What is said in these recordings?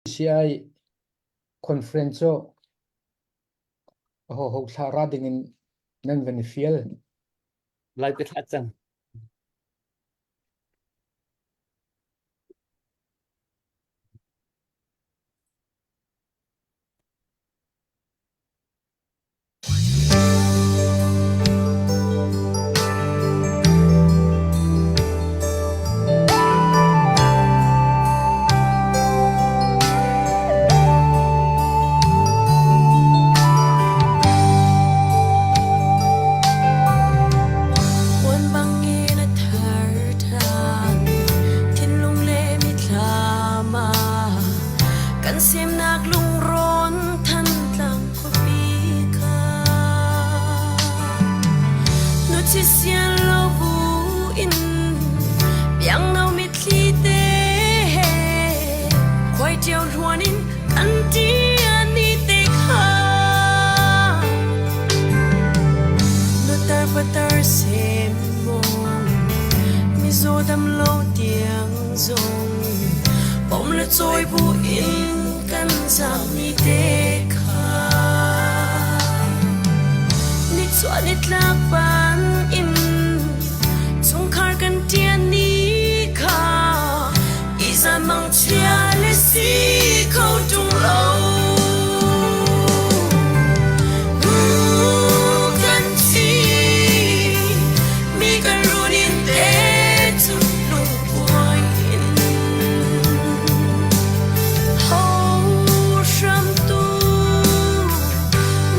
CI conference cu aho ho thlah ra ding in nan van i fial. Lai ka thlah cang. Puan bangin a thar ṭhan, thinlung le mithlam ah kan semnak lungrawn Thantlang khuapi kha. Nuci sian lo bu in biangno mitthli te he khuai ṭio hluan in kan ṭian ni te kha. Nutar patar sem mong mizaw dam lo tiang zong pom le cawi bu in kan zaami te kha. Nichuah nitlak ban in chungkhar kan ṭian ni kha izan mangchia le si kho ṭung lo. Nu kan thi mi kan run in te cu lungkuai in ho hramtu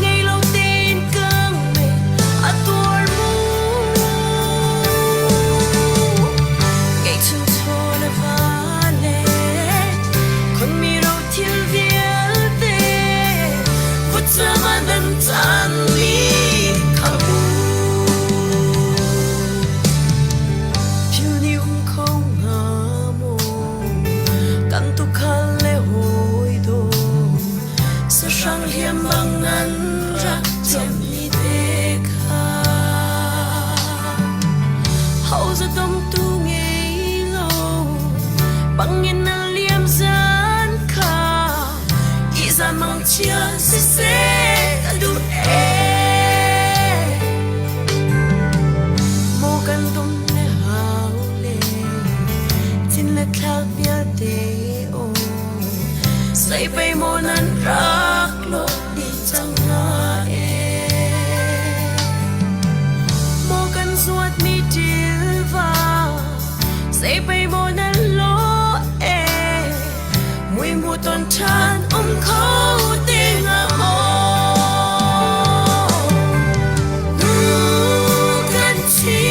ngei lo tein ka ngei a tuar mu ngei chun chaw le va le khon mi ro thil vialte vutcam ah nan caan mi kha mu Phil nih um kho hnga maw kan tuukhal le hawi daw sahrang hliam bang nan rak ciammi te kha ho zadomtu ngei lo bangin na liam zan kha ihzan mangchia siseh ka duh ee Maw kan dum le hau le thin le thlak vialte aw sei pei maw nan rak lawh dih cang hna ee Maw kan zuatmi ṭilva sei pei maw nan lawh ee mui mu ton ṭhan um kho te hnga maw Nu kan thi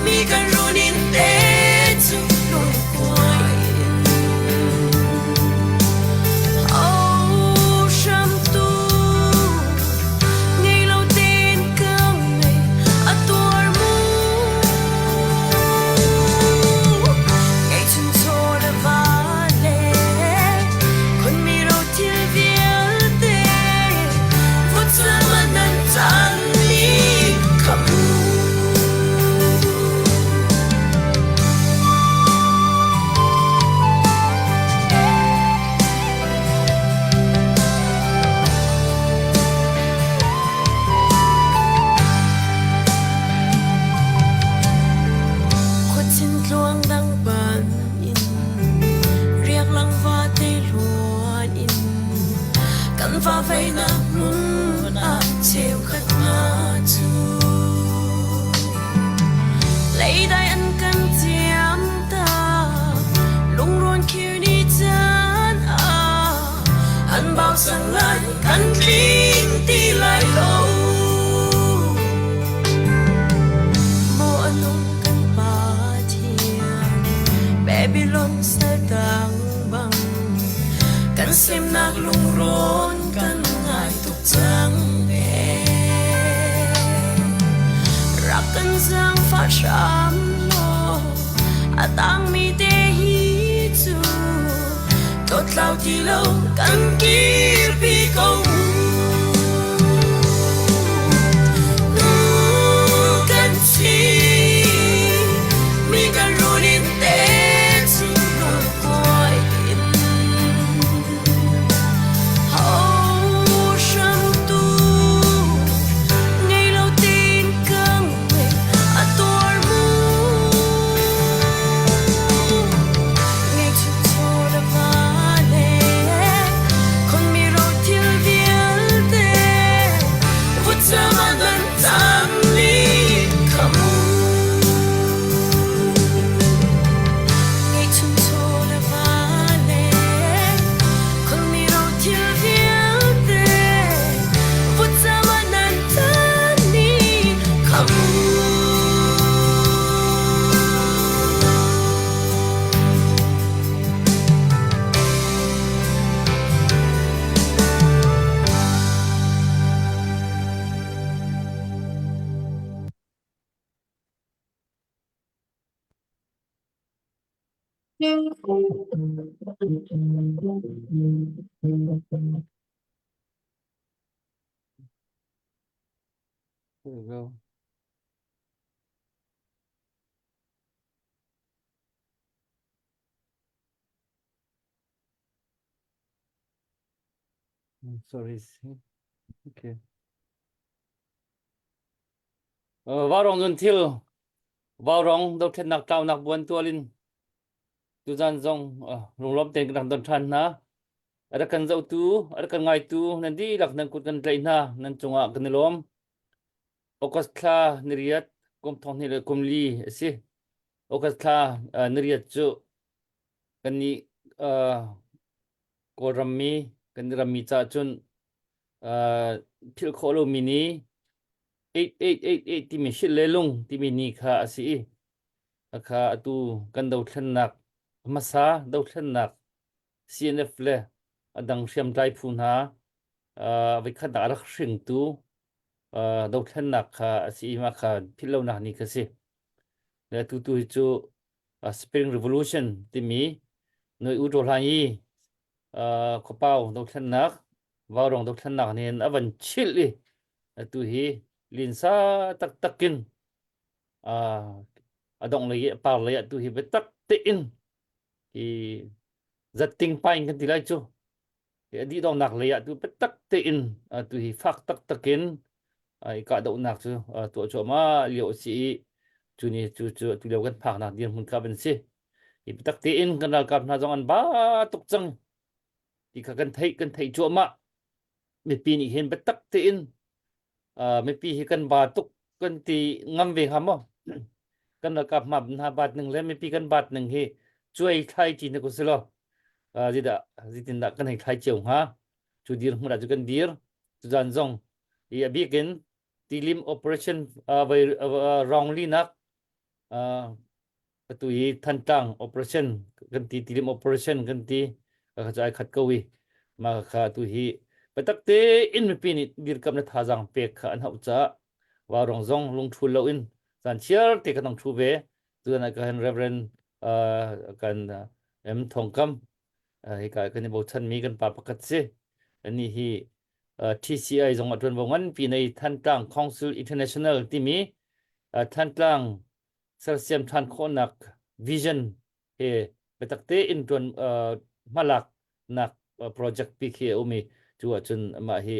mi kan run in te cu lungkuai in Oh hramtu ngei lo tein ka ngei a tuar mu Ngei chun chaw le va le khon mi ro thil vialte vutcam ah nan caan mi kha mu. Khuachin tluang dang ban in riaklang vate luan in kan va veinak hmun ah cheukhat hna cu leidai an kan ciam ta lungrawn khir ni caan ah an bau sang lai kan tling ti lai lo Maw a nung kan Pathian, Babylon saltang bang kan semnak lungrawn kan ngai tuk cang ee. Rak kan zaangfah hram law, a tangmi te hi cu tlawttlau ti lo kan kirpi ko mu. Nu kan thi mi kan run in te cu lungkuai in. There we go. I'm sorry. Okay. Vaurawng nun thil Vaurawng dothlennak tlaunak buan tual in tuzan zong lunglawm tein kan rak don ṭhan hna. A rak kan zohtu, a rak kan ngaitu nan dihlak nan kut kan tlaih hna, nan cungah kan i lawm. August thla niriat kum thong hnih le kum li a si. August thla niriat cu kannih Kawlram mi kan rammi caah cun philh khawh lomi ni 8888 timi hrilh le lung timi ni kha a si i kha atu kan dothlennak hmasa dothlennak CNF le a dang hriamtlai phu hna voikhatnak a rak hringtu dothlennak kha a si i mah kha philh lonak ni kha si. Le atu tu hi cu Spring Revolution timi Noi U Hlan i khuapau dothlennak Vaurawng dothlennak nih a van chilh i atu hi linsa taktak in a dongh lei i a par lei ah tu hi biatak tein hi zatting pain kan ti lai cu hi a dih donghnak lei ah tu biatak tein tu hi fak taktak in i kahdohnak cu tuah cuahmah lio a si i cu ni cu cu atu lio kan phaknak dirhmun kha van si hi biatak tein kan ralkap hna zong an ba tuk cang ti kha kan theih kan theih cuahmah mipi nih hin biatak tein mipi hi kan ba tuk kan ti ngam ve hnga maw kan ralkap hma hna bat ning le mipi kan bat ning hi cuai thlai ti na ku si lo zidah zitindah kan hei thlai cio hnga cu dir hmun ah cu kan dir cu zan zong i a bik in tilim operation vai rong linak atu hi Thantlang operation kan ti tilim operation kan ti ka cu ai khat ko i mah kha atu hi biatak tein mipi nih dirkamh le thazaang pek kha an hauh caah Vaurawng zong lungthul loin zan chiar te kan hong thu ve tuan ah kan Reverend kan M Thongkam hika kan i bochanmi kan pa pakhat si ani hi TCI zong a ṭuanvo nganpi nei Thantlang Council International timi Thantlang sersiam ṭhan khawhnak vision he biatak tein ṭuan hmalaknak project pi khi a um i cu ahcun amah hi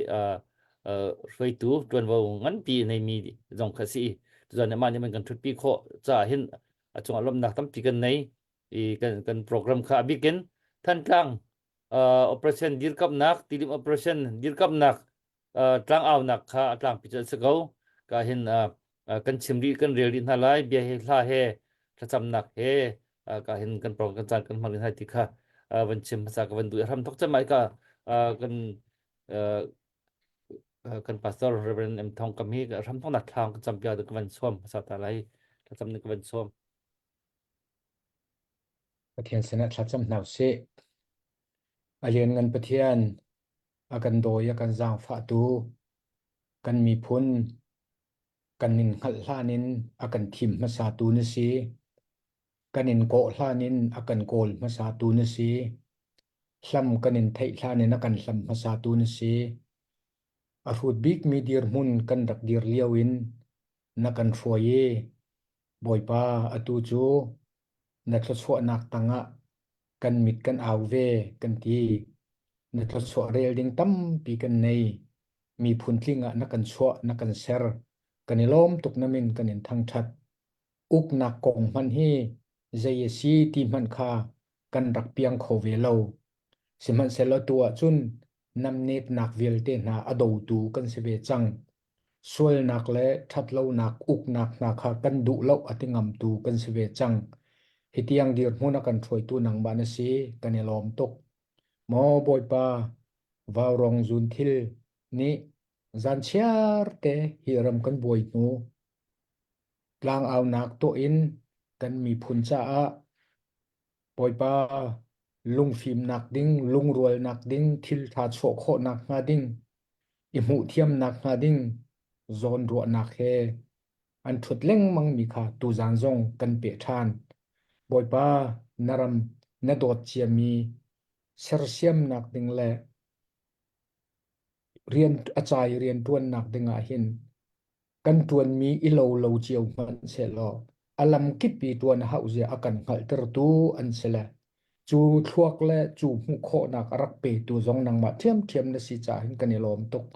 hruaitu ṭuanvo nganpi neimi zong kha si i tuzan amah nih man kan ṭhutpi khawh caah hin a cungah lawmhnak tampi kan nei i kan kan program kha a bikin Thantlang operation dirkamnak tilim operation dirkamnak tlangaunak kha a tlangpi cu an si ko. Ka hin kan chim rih kan rel rih hna lai bia he hla he thlacamnak he ka hin kan program kan caan kan hmang rih hna ti kha van chim hmasa ka van duh hram thok cem ai ka kan kan pastor Reverend M Thong kam hi hram thok nak thlang kan cam pia ka van sawm hmasa ta lai thlacam ni ka van sawm Pathian sinah thlacam hna usih. A lianngan Pathian, a kan dawi a kan zaangfahtu kan miphun kan in hngalh hlan in a kan thim hmasatu na si. Kan in kawh hlan in a kan kawl hmasatu na si. Hlam kan in theih hlan in a kan hlam hmasatu na si. A hrut bikmi dirhmun kan rak dir lio in na kan hruai i Bawipa atu cu na thluachuahnak tangah kan mit kan au ve kan ti. Na thluachuah rel ding tampi kan nei. Miphun tling ah na kan chuah, na kan ser. Kan i lawm tuk na min kan in thangṭhat. Uknak kong hmanh hi zei a si ti hmanh kha kan rak piang kho ve lo. Sihmanhsehlaw tu ahcun namnetnak vialte hna a dotu kan si ve cang. Sualnak le ṭhatlonak uknak hna kha kan duh lo a ti ngamtu kan si ve cang. Hi tiang dirhmun a kan hruaitu nangmah na si, kan i lawm tuk. Maw Bawipa, vaurawng zunthil nih zanchiar te hi ram kan buai hnu, tlangaunak tuah in kan miphun caah Bawipa lungfimnak ding, lungrualnak ding, thilṭha chuah khawhnak hnga ding, i hmuhthiamnak hnga ding zawnruahnak he an ṭhut lengmangmi kha tuzan zong kan peh ṭhan. Bawipa, na ram na dawt ciami sersiamnak ding le rian a ca i rianṭuannak ding ah hin kan ṭuanmi i lo lo cio hmanh sehlaw a lamkip i ṭuan a hauh zia a kan hngalhtertu an si le cu thluak le cu hmuh khawhnak a rak petu zong nangmah ṭhiamṭhiam na si caah hin kan i lawm tuk.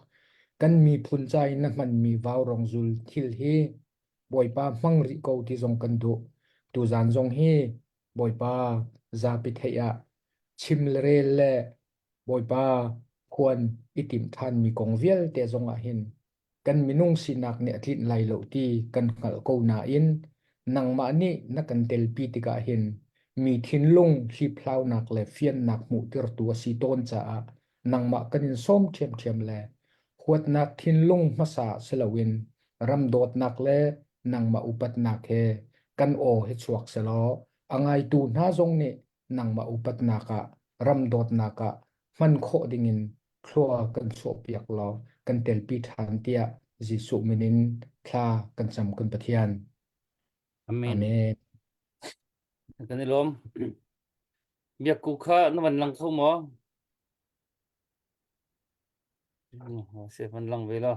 Kan miphun ca i na hmanmi vaurong zul thil hi Bawipa hmang rih ko ti zong kan duh. Tuzaan zong hi Bawipa zapi theih ah chim le rel le Bawipa phuan i timh ṭhanmi kong vialte zong ah hin kan minung sinak nih a tlinh lai lo ti kan hngalh ko nain nangmah nih na kan telpi tikah hin mi thinlung hliphlaunak le fiannak hmuhtirtu a si tawn caah nangmah kan in sawm ṭhiamṭhiam le huatnak thinlung hmasa si loin ram dawtnak le nangmah upatnak he kan aw hi chuak selaw a ngaitu hna zong nih nangmah upatnak ah ram dawtnak ah hman khawh dingin thlua kan chuahpiak law kan telpi ṭhan tiah Jesuh min in thla kan cam kan Pathian. Amen. Amen. Kan i lawm. Biakku kha na van lang kho maw? Se van lang ve lo.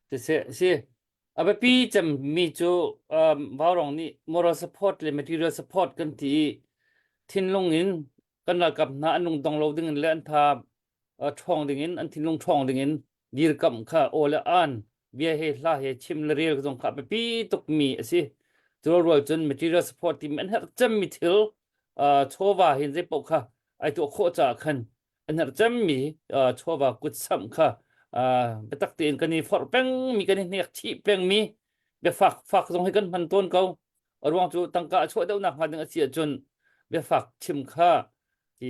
Siseh, si a biapi cemmi cu um, Vaurong nih moral support le material support kan ti i thinlung in kan ralkap hna an lungdong lo ding in le an tha uh, ṭhawng ding in an thinlung ṭhawng ding in dirkamh kha aw le an bia he hla he chim le rel zong kha a biapi tukmi a si. Cu rual cun material support timi an herh cemmi thil uh, chawva hin zei paoh kha ai tuah khawh caah khan an herh cemmi chawva kutsamh kha biatak tein kan i forh pengmi kan i hnek chih pengmi biafak fak zong hi kan hman tawn ko a ruang cu tangka a chuah deuhnak hnga ding a si ahcun biafak chim kha ti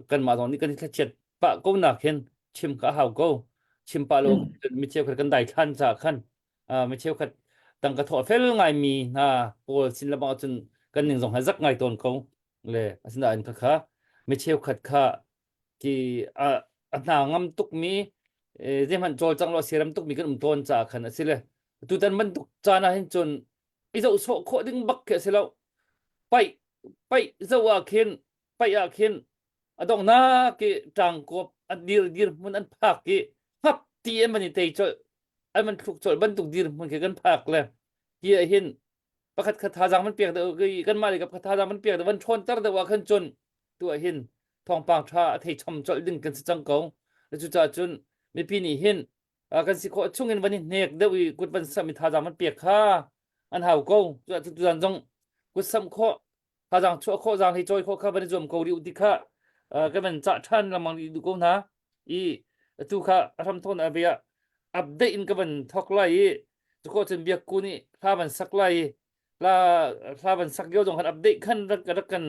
kanmah zong nih kan i thlachiat pah ko nak hin chim kha a hau ko chim pah lo mi cheukhat kan daithlan caah khan mi cheukhat tangka thawh fel ngaimi hna pawl sin lebang ahcun kan ning zong ha zak ngai tawn ko le asinain khakha mi cheukhat kha ki a a hna ngam tukmi zeihmanh cawlcang lo siaram tukmi kan um tawn caah khan a si le tutan bantuk caan ah hin cun i zoh sawh khawh ding bak khi a si lo paih paih zoh ah khin paih ah khin a donghnak i ṭangkawp an dir dirhmun an phak i hngap ti an van i tei colh an van thluk colh bantuk dirhmun khi kan phak le hi ah hin pakhat kha thazaang van pek deuh kanmah lei kap kha thazaang van pek deuh van ṭhawnter deuh ah khan cun tu ah hin thawngpang ṭha a thei chom colh ding kan si cang ko cucaah cun mipi nih hin kan si khawh chung in van i hnek deuh i kut van samh i thazaang van pek kha an hau ko cucaah cun tuzan zong kut samh khawh thazaang chuah khawh zaang hi cawi khawh kha van i zuam ko rih u ti kha kan van cah ṭhan lengmang rih duh ko hna i atu kha a hram thawn a ve ah update in ka van thawk lai i cuko cun biakku nih hla van sak lai i hla hla van sak lio zong khan update khan rak rak kan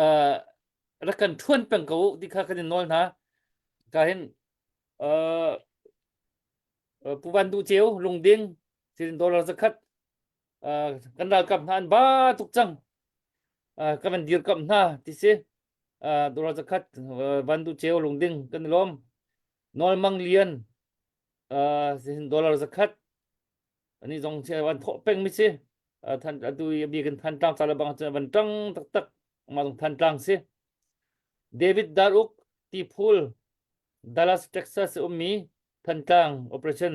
uh, rak kan ṭhuan peng ko ti kha kan in nawl hna ka hin uh, Pu Van Duh Ceu lungding sirin dollar zakhat uh, kan ralkap hna an ba tuk cang uh, kan van dirkamh hna ti si uh, dollar zakhat uh, Van Duh Ceu lungding kan i lawm Nawl Mang Lian uh, dollar zakhat ani zong si van thawh peng mi si than atu i bi kan than tlang cala bang van tang taktak ma zong than tlang si David Daruk Tiphul Dallas Texas ummi Thantlang operation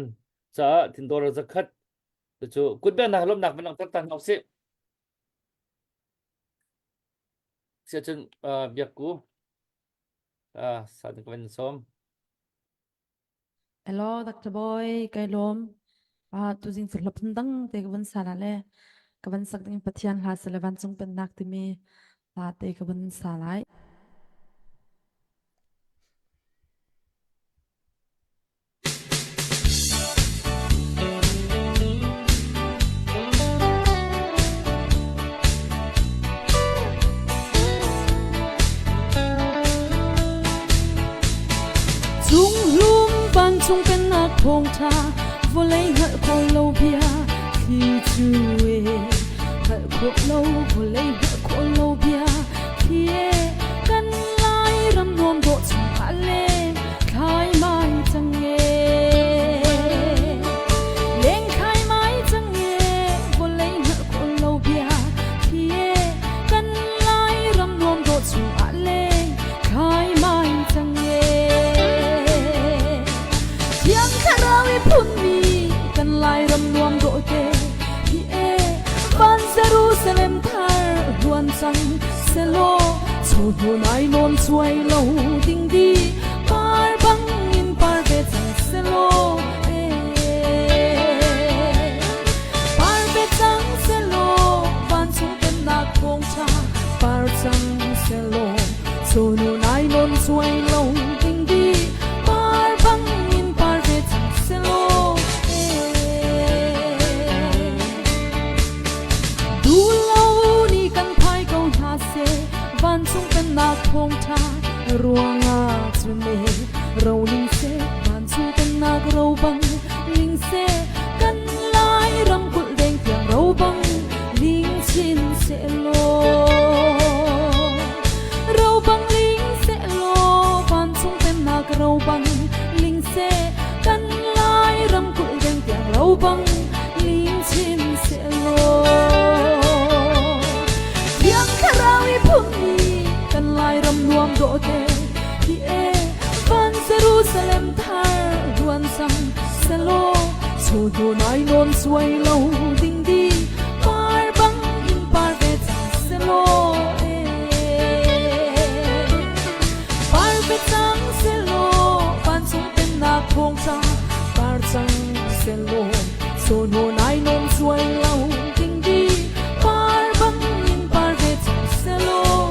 caah thin dollar zakhat cu kutbengnak lawmnak van langhter ta hna usih siacun biakku sa ka van sawm Hello, Dr. Boy, kai lawm. Ah, tuzing cu hlap dang te ka van sa la le ka van sak ding Pathian hla se le vancung pennak timi hla te ka van sa lai. Cunghlum vancung pennak thawngṭha vawlei hngalh khawh lo bia thli cu e hngalh khawh lo vawlei hngalh khawh lo bia thli e kan lai ram nuam dawh chungah leng thlai mai cang e leng thlai mai cang e vawlei hngalh khawh lo bia thli e kan lai. hnu nai nawn suai lo ding di par bang in par ve cang selaw eh par ve cang selaw vancung pennak thawngṭha par cang selaw Sunu nai nawn suai lo ding di par bang in par ve cang selaw eh Duhlo ni kan phai ko hna seh vancung pennak thawngṭha ruangah cun e roling seh vancung pennak ro bang ling seh kan lai ramkulh deng tiang ro bang ling chin seh law ro bang ling seh law vancung pennak ro bang ling seh kan lai ramkulh deng tiang ro bang ling chin sehlaw Thiang Thlarau i phunmi kan Lairam nuam dawh te hi e van Jerusalem thar ruan cang selaw chu hnu nai nawn suai lo ding di par bang in par ve cang selaw e par ve cang selaw vancung pennak thawngṭha par cang selaw Sunu nai nawn suai lo ding di par bang in par ve cang selaw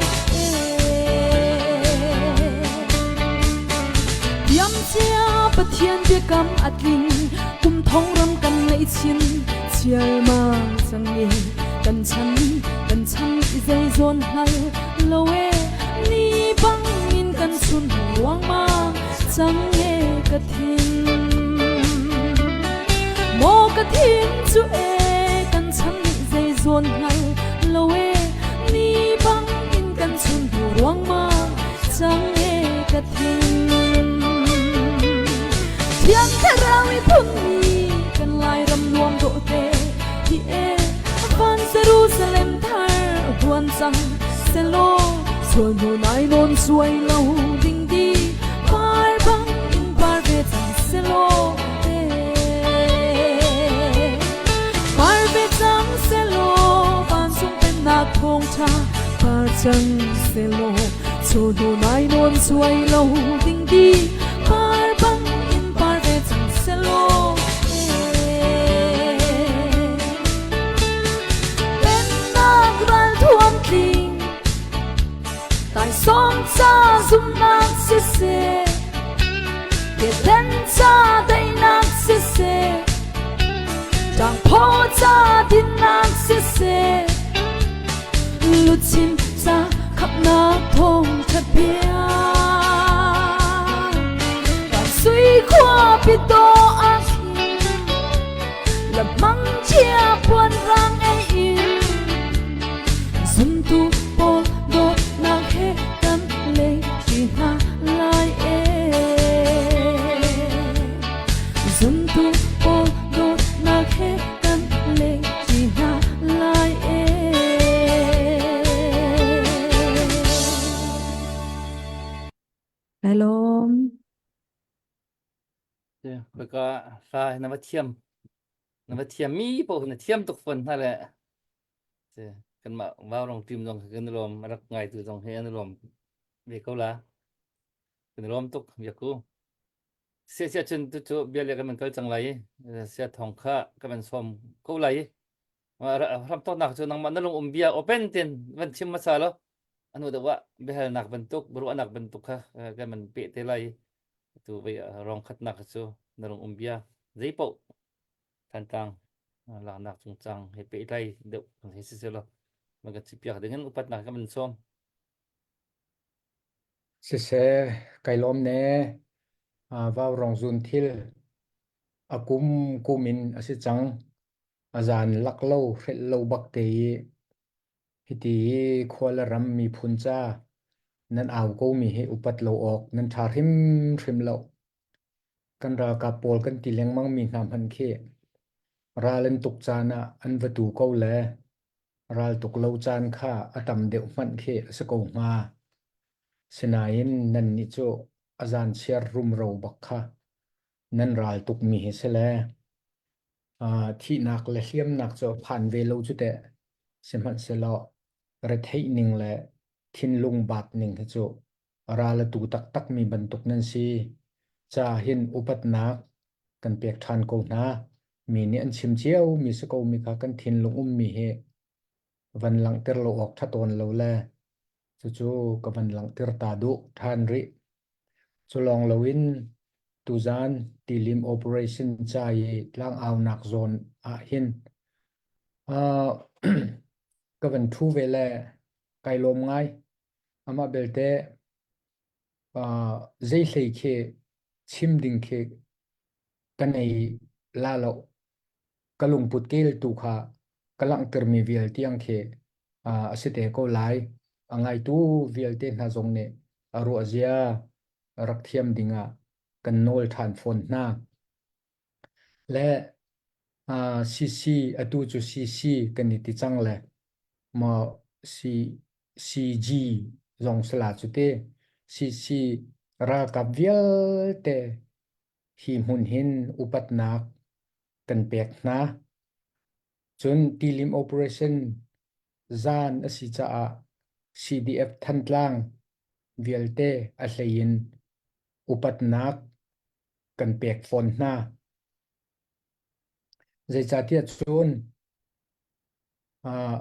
Tiam cia Pathian biakam a tling kum thong ram kan ngeih chin chial ma cang e kan chan kan chan i zei zawn hngal lo e ni bang in kan sun ruang ma cang e ka thin Maw ka thin cu e kan chan nih zei zawn hngal lo e ni bang in kan chun hnu ruangmang cang e ka thin Thiang Thlarau i phunmi kan Lairam nuam dawh te hi e van Jerusalem thar huan cang selaw sual hnu nai nawn suai lo ding di par bang in par ve cang selaw par ve cang selaw vancung pennak thawngṭha par cang selaw cu hnu nai nawn suai lo ding di par bang in par ve cang selaw Pennak ral thuam tling taisawm ca zumhnak siseh keden ca daihnak siseh ṭangphaw ca dinnak siseh luchin ca khamhnak thawngṭha bia van sui khuapi dawh ah khin lamang chia puan rang ei in Zumtu pawl dawtnak he kan lei ṭi hna lai ee. Zumtu pawl dawtnak he kan lei ṭi hna lai ee. Kai lawm. Khoi hla na va thiam na va thiam mi paoh na thiam tuk fawn hna le kanmah vaurong team zong kan i lawm a rak ngaitu zong hi an i lawm ve ko la kan i lawm tuk biaku sia sia cun tu cu bia le kan kal cang lai i sia thong kha kan van sawm ko lai i ram tawknak cu nangmah na lung um bia open ten van chim hmasa lo anu deuh ah biahalnak bantuk ruahnak bantuk kha kan van pe te lai tu vai rong khatnak cu na lung um bia zei paoh Thantlang laknak cungcang he pehtlai deuh kan hei si selaw man kan chipiak ding in upatnak kan van sawm. Siseh, kai lawm ne. Vaurong zun thil a kum kum in a si cang. A zan lak lo, hrelh lo bak te i hiti i khua le ram miphun ca nan au ko mi hi upat lo awk nan ṭha hrimhrim lo. Kan ralkap pawl kan ti lengmang mi hna hmanh khi ral an tuk caan ah an va tu ko le ral tuk lo caan kha a tam deuh hmanh khi a si ko hnga. Sinain nannih cu a zan chiar rumro bak kha nan ral tukmi hi si le thihnak le hliamnak cu phan ve lo cu teh. Sihmanhsehlaw retheih ning le. thinlung baat ning hi cu ral a tu taktak mi bantuk nan si. Ca hin upatnak kan pek ṭhan ko hna. Mi nih an chim cio mi si ko mi kha kan thinlung ummi hi van langhter lo awk ṭha tawn lo le cucu ka van langhter ta duh ṭhan rih. Cu lawng loin tuzaan tilim operation ca i tlangaunak zawn ah hin uh, ka van ṭhu ve le kai lawm ngai. Amah belte uh, zei hlei khi chim ding khi ka nei la lo. Ka lungput kel tu kha ka langhtermi vial tiang khi a si te ko lai. A ngaitu vialte hna zong nih a ruahzia rak thiam dingah kan nawl ṭhan fawn hna. Le CC atu cu CC kan i ti cang le maw C CG zong sala cu te CC ralkap vialte hi hmun hin upatnak kan pek hna. Cun tilim operation zan a si caah CDF Thantlang vialte a hlei in upatnak kan pek fawn hna. Zeicahtiah cun uh,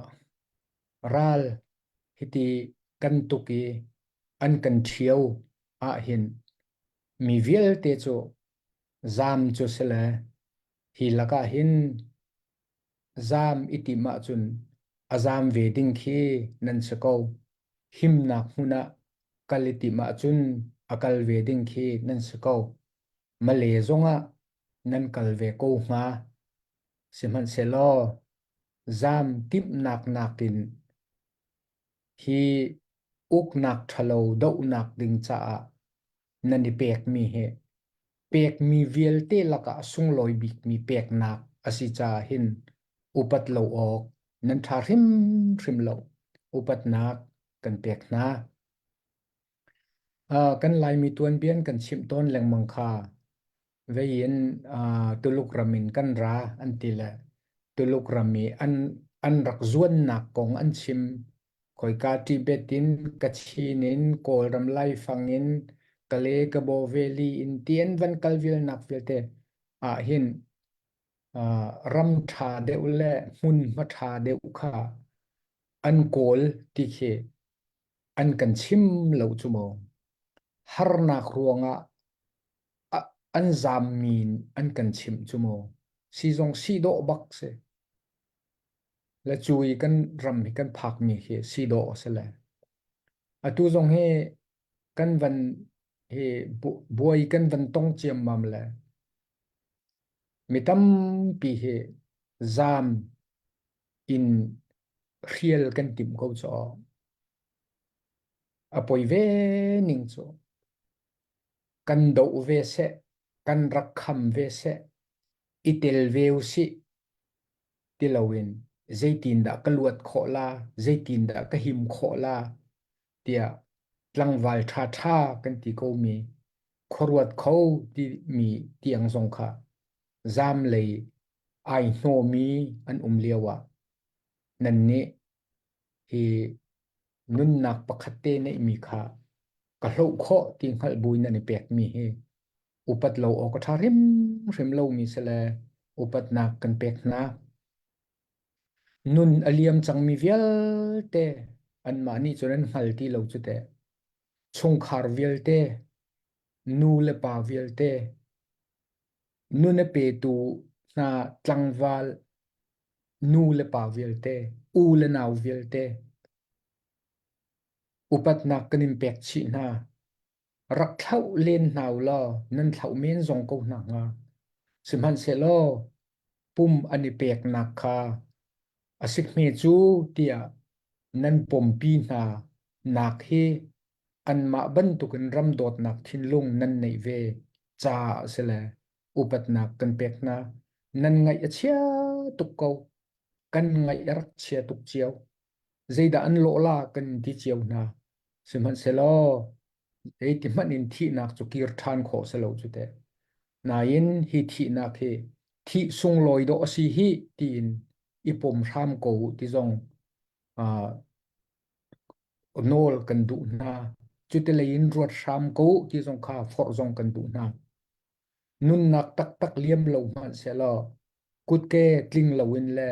ral hiti kan tuk i an kan ṭhio ahhin mi vialte cu zaam cu si le hi lakah hin zaam i timh ahcun a zaam ve ding khi nan si ko. Himnak hmun ah kal i timh ahcun a kal ve ding khi nan si ko. Male zongah nan kal ve ko hnga. Sihmanhsehlaw zaam timhnak nakin hi uknak ṭhalo dohnak ding caah nan i pekmi hi pekmi vialte lakah sunglawi bikmi peknak a si caah hin upat lo awk nan ṭha hrimhrim lo. Upatnak kan pek hna. Uh, kan Laimi tuanbian kan chimh tawn lengmang kha vei in uh, Tuluk ram in kan ra an ti le Tuluk ram i an an rak zuannak kong an chim Khoika Tibet in, Kachin in, Kawlram laifang in, Kale Kabaw Valley in ti an van kal vialnak vialte ah hin uh, ram ṭha deuh le hmunhma ṭha deuh kha an kawl ti khi an kan chim lo cu mu. Harnak ruangah an zammi an kan chimh cu mu. Sizong si dawh bak si. Le cu i kan ram hi kan phakmi hi si dawh a si le. Atu zong hi kan van hi buai kan van tong ciammam le mi tampi hi zaam in hrial kan timh ko caw. A poi ve ning cu kan doh ve seh, kan rak kham ve seh, i tel ve usih ti loin zeitindah ka luat khawh la, zeitindah ka him khawh la tiah tlangval ṭhaṭha kan ti komi khuaruat kho timi tiang zong kha zaam lei ai hnawmi an um lio ah nannih hi nunnak pakhat te neihmi kha ka hloh khawh ti hngalh buin nan i pekmi hi upat lo awk a ṭha hrimhrim lomi si le upatnak kan pek hna. Nun a liam cangmi vialte anmah nih cun an hngal ti lo cu teh. Chungkhar vialte, nu le pa vialte, nun a petu hna tlangval, nu le pa vialte, u le nau vialte, upatnak kan in pek chih hna. Rak thlauh len hna u law nan thlauh men zong ko hna hnga. Sihmanhsehlaw pum an i peknak kha a si hme cu tiah nan pompi hna nak hi anmah bantukin ram dawtnak thinlung nan neih ve caah a si le upatnak kan pek hna. Nan ngaih a chia tuk ko. Kan ngaih a rak chia tuk cio. Zeidah an lawh la kan ti cio hna. Sihmanhsehlaw zeiti hmanh in thihnak cu kir ṭhan khawh si lo cu teh. Nain hi thihnak hi thih sunglawi dawh a si hi tiin i pom hram ko u ti zong uh, nawl kan duh hna. Cutilei in ruat hram ko ti zong kha forh zong kan duh hna. Nunnak taktak liam lo hmanh sehlaw kutke tling loin le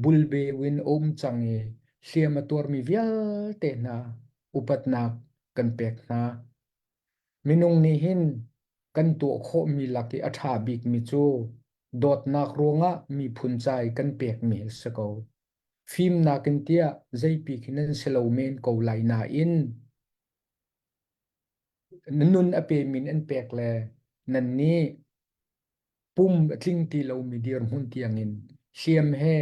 bulbeu in a um cang i hliam a tuarmi vialte hna upatnak kan pek hna. Minung nih hin kan tuah khawhmi lak i a ṭha bikmi cu dawtnak ruangah miphun ca i kan pekmi a si ko. Fimnak in tiah zeipi khi nan si lo men ko lai nain na nun a pemi in an pek le nan nih pum a tling ti lomi dirhmun tiangin hliam he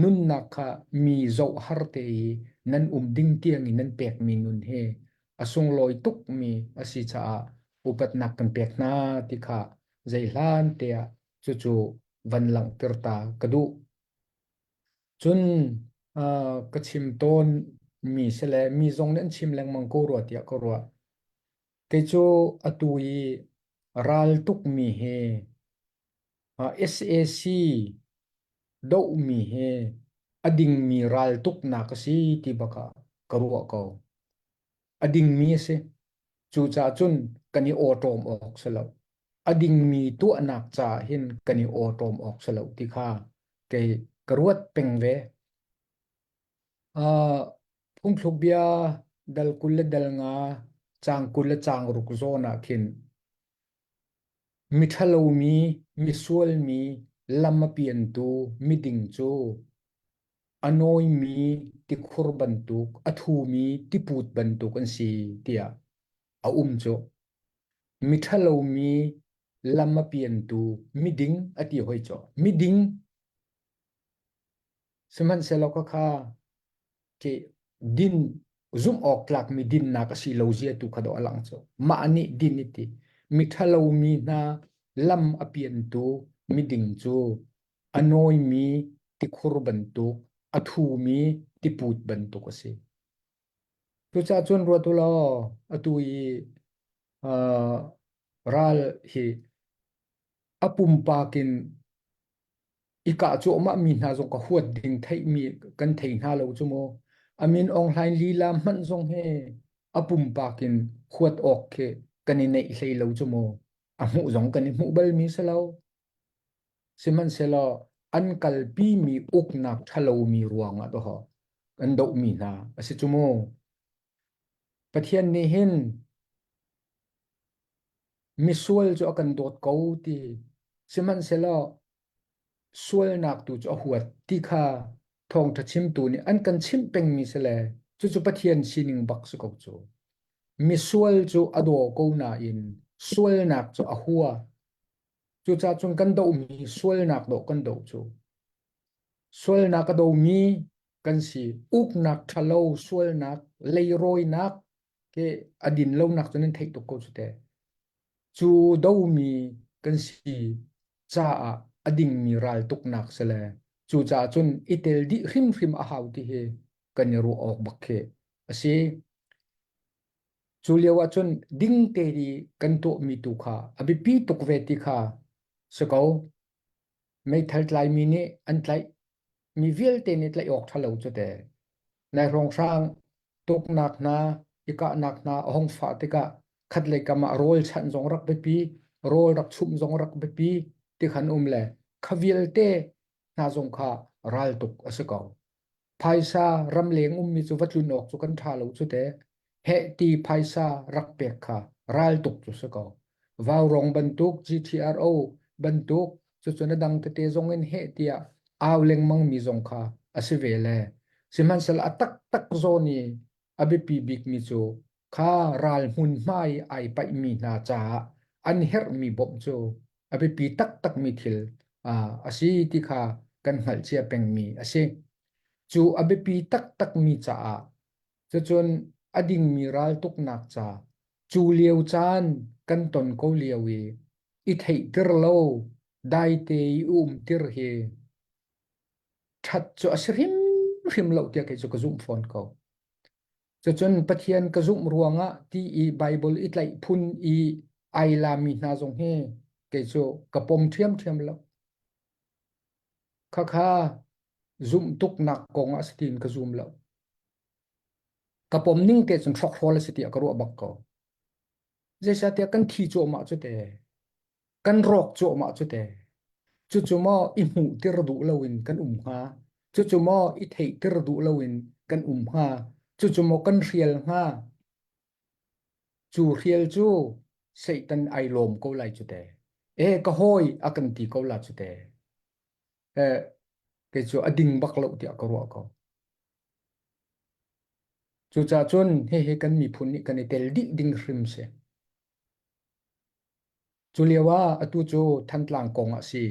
nunnak kha mi zoh har te i nan um ding tiangin nan pekmi nun he a sunglawi tukmi a si caah upatnak kan pek hna ti kha zeihlan te ah cucu van langhter ta ka duh. Cun uh, ka chim tawn mi si le mi zong nih an chim lengmang ko rua tiah ka ruah. Kei cu atu i ral tukmi hi sac dohmi hi a dingmi ral tuknak a si ti bak ah ka ruah ko. A dingmi a si. Cucaah cun kan i awṭawm awk si lo. A dingmi tuahnak caah hin kan i awṭawm awk si lo ti kha kei ka ruat peng ve. Uh, phungthluk bia dal 20 le dal nga caang 20 le caang ruk zawn ah khin miṭhalomi, misualmi, lam a piantu miding cu a nawimi tikhur bantuk, a thumi tiput bantuk an si tiah a um cu. Miṭhalomi lam a piantu miding a ti hoi cu. Miding Sihmanhsehlaw khakha khi din zumh awk tlakmi dinnak a si lo zia tu kha dawh a lang cu. Mah nih din i ti. Miṭhalo mi hna lam a piantu miding cu a nawimi tikhur bantuk, a thumi tiput bantuk a si. Cucaah cun ruat u law atu i uh, ral hi a pumpak in i kah cuahmah mi hna zong ka huat ding theihmi kan thei hna lo cu mu. A Min Aung Hlaing lila hmanh zong hi a pumpak in huat awk khi kan i neih hlei lo cu mu. A hmuh zong kan i hmuh balmi si lo. Sihmanhsehlaw an kalpimi uknak ṭhalomi ruangah dawh kan dohmi hna a si cu mu. Pathian nih hin misual cu a kan dawt ko ti sihmanhsehlaw sualnak tu cu a huat ti kha thawngṭha chimtu nih an kan chimh pengmi si le cucu Pathian sining bak si ko cu. Misual cu a daw ko nain sualnak cu a hua. Cucaah cun kan dohmi sualnak dawh kan doh cu. Sualnak a domi kan si. Uknak ṭhalo, sualnak, leirawinak ke a din lonak cu nan theih tuk ko cu te. Cu domi kan si caah a dingmi raltuknak si le cucaah cun i tel dih hrimhrim a hau ti hi kan i ruah awk bak khi a si. Cu lio ah cun ding te i kan tuahmi tu kha a biapi tuk ve ti kha si ko. Meithal tlaimi nih an tlaih mi vialte nih tlaih awk ṭha lo cu te. Nai hrawnghrang tuknak hna, i kahnak hna a hung fah tikah khatlei kam ah rawl chanh zong rak biapi, rawl rak chumh zong rak biapi ti khan um le kha vialte hna zong kha raltuk a si ko. Phaisa ramleng ummi cu va tlun awk cu kan ṭha lo cu te. Heh ti phaisa rak pek kha raltuk cu si ko. Vaurawng bantuk, GTRO bantuk, cucun a dang tete zong in heh tiah au lengmang mi zong kha a si ve le. Sihmanhsehlaw a taktak zawn i a biapi bikmi cu kha ral hmunhma i ai paihmi hna caah an herhmi bawmh cu a biapi taktakmi thil a si ti kha kan hngalh cia pengmi a si. Cu a biapi taktakmi caah cucun a dingmi raltuknak ca cu lio caan kan ton ko lio i i theihter lo daite i umtir hi ṭhat cu a si hrimhrim lo tiah kei cu ka zumh fawn ko. Cucun Pathian ka zumh ruangah ti i Baibal i tlaih phun i ai lami hna zong hi kei cu ka pom ṭhiamṭhiam lo. Khakha zumh tuknak kong ah si tiin ka zum lo. Ka pom ning te cun hrokhrawl a si tiah ka ruah bak ko. Zeicahtiah kan thi cuahmah cu te, kan rawk cuahmah cu te. Cucu maw i hmuhtir duh loin kan um hnga? Cucu maw i theihtir duh loin kan um hnga? Cucu maw kan hrial hnga? Cu hrial cu Satan ai lawm ko lai cu te. E ka hawi a kan ti ko la cu te. Eh, kei cu a ding bak lo tiah ka ruah ko. Cucaah cun hihi kan miphun nih kan i tel dih ding hrim si. Cu lio ah atu cu Thantlang kong ah si,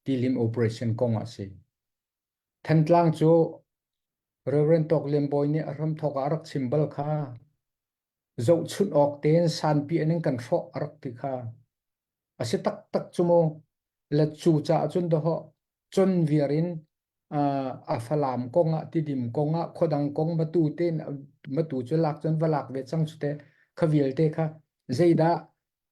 Tilim operation kong ah si. Thantlang cu Reverend Tawk Lian Bawi nih a hramthawk ah a rak chim bal kha. Zohchunh awk tein sanpi an in kan hrawh a rak ti kha. A si taktak cu mu. Le cu caah cun dawhawh con viar in a Falam kong ah Tidim kong ah khuadang kong matu tein matu cu lak cun va lak ve cang cu teh kha vialte kha zeidah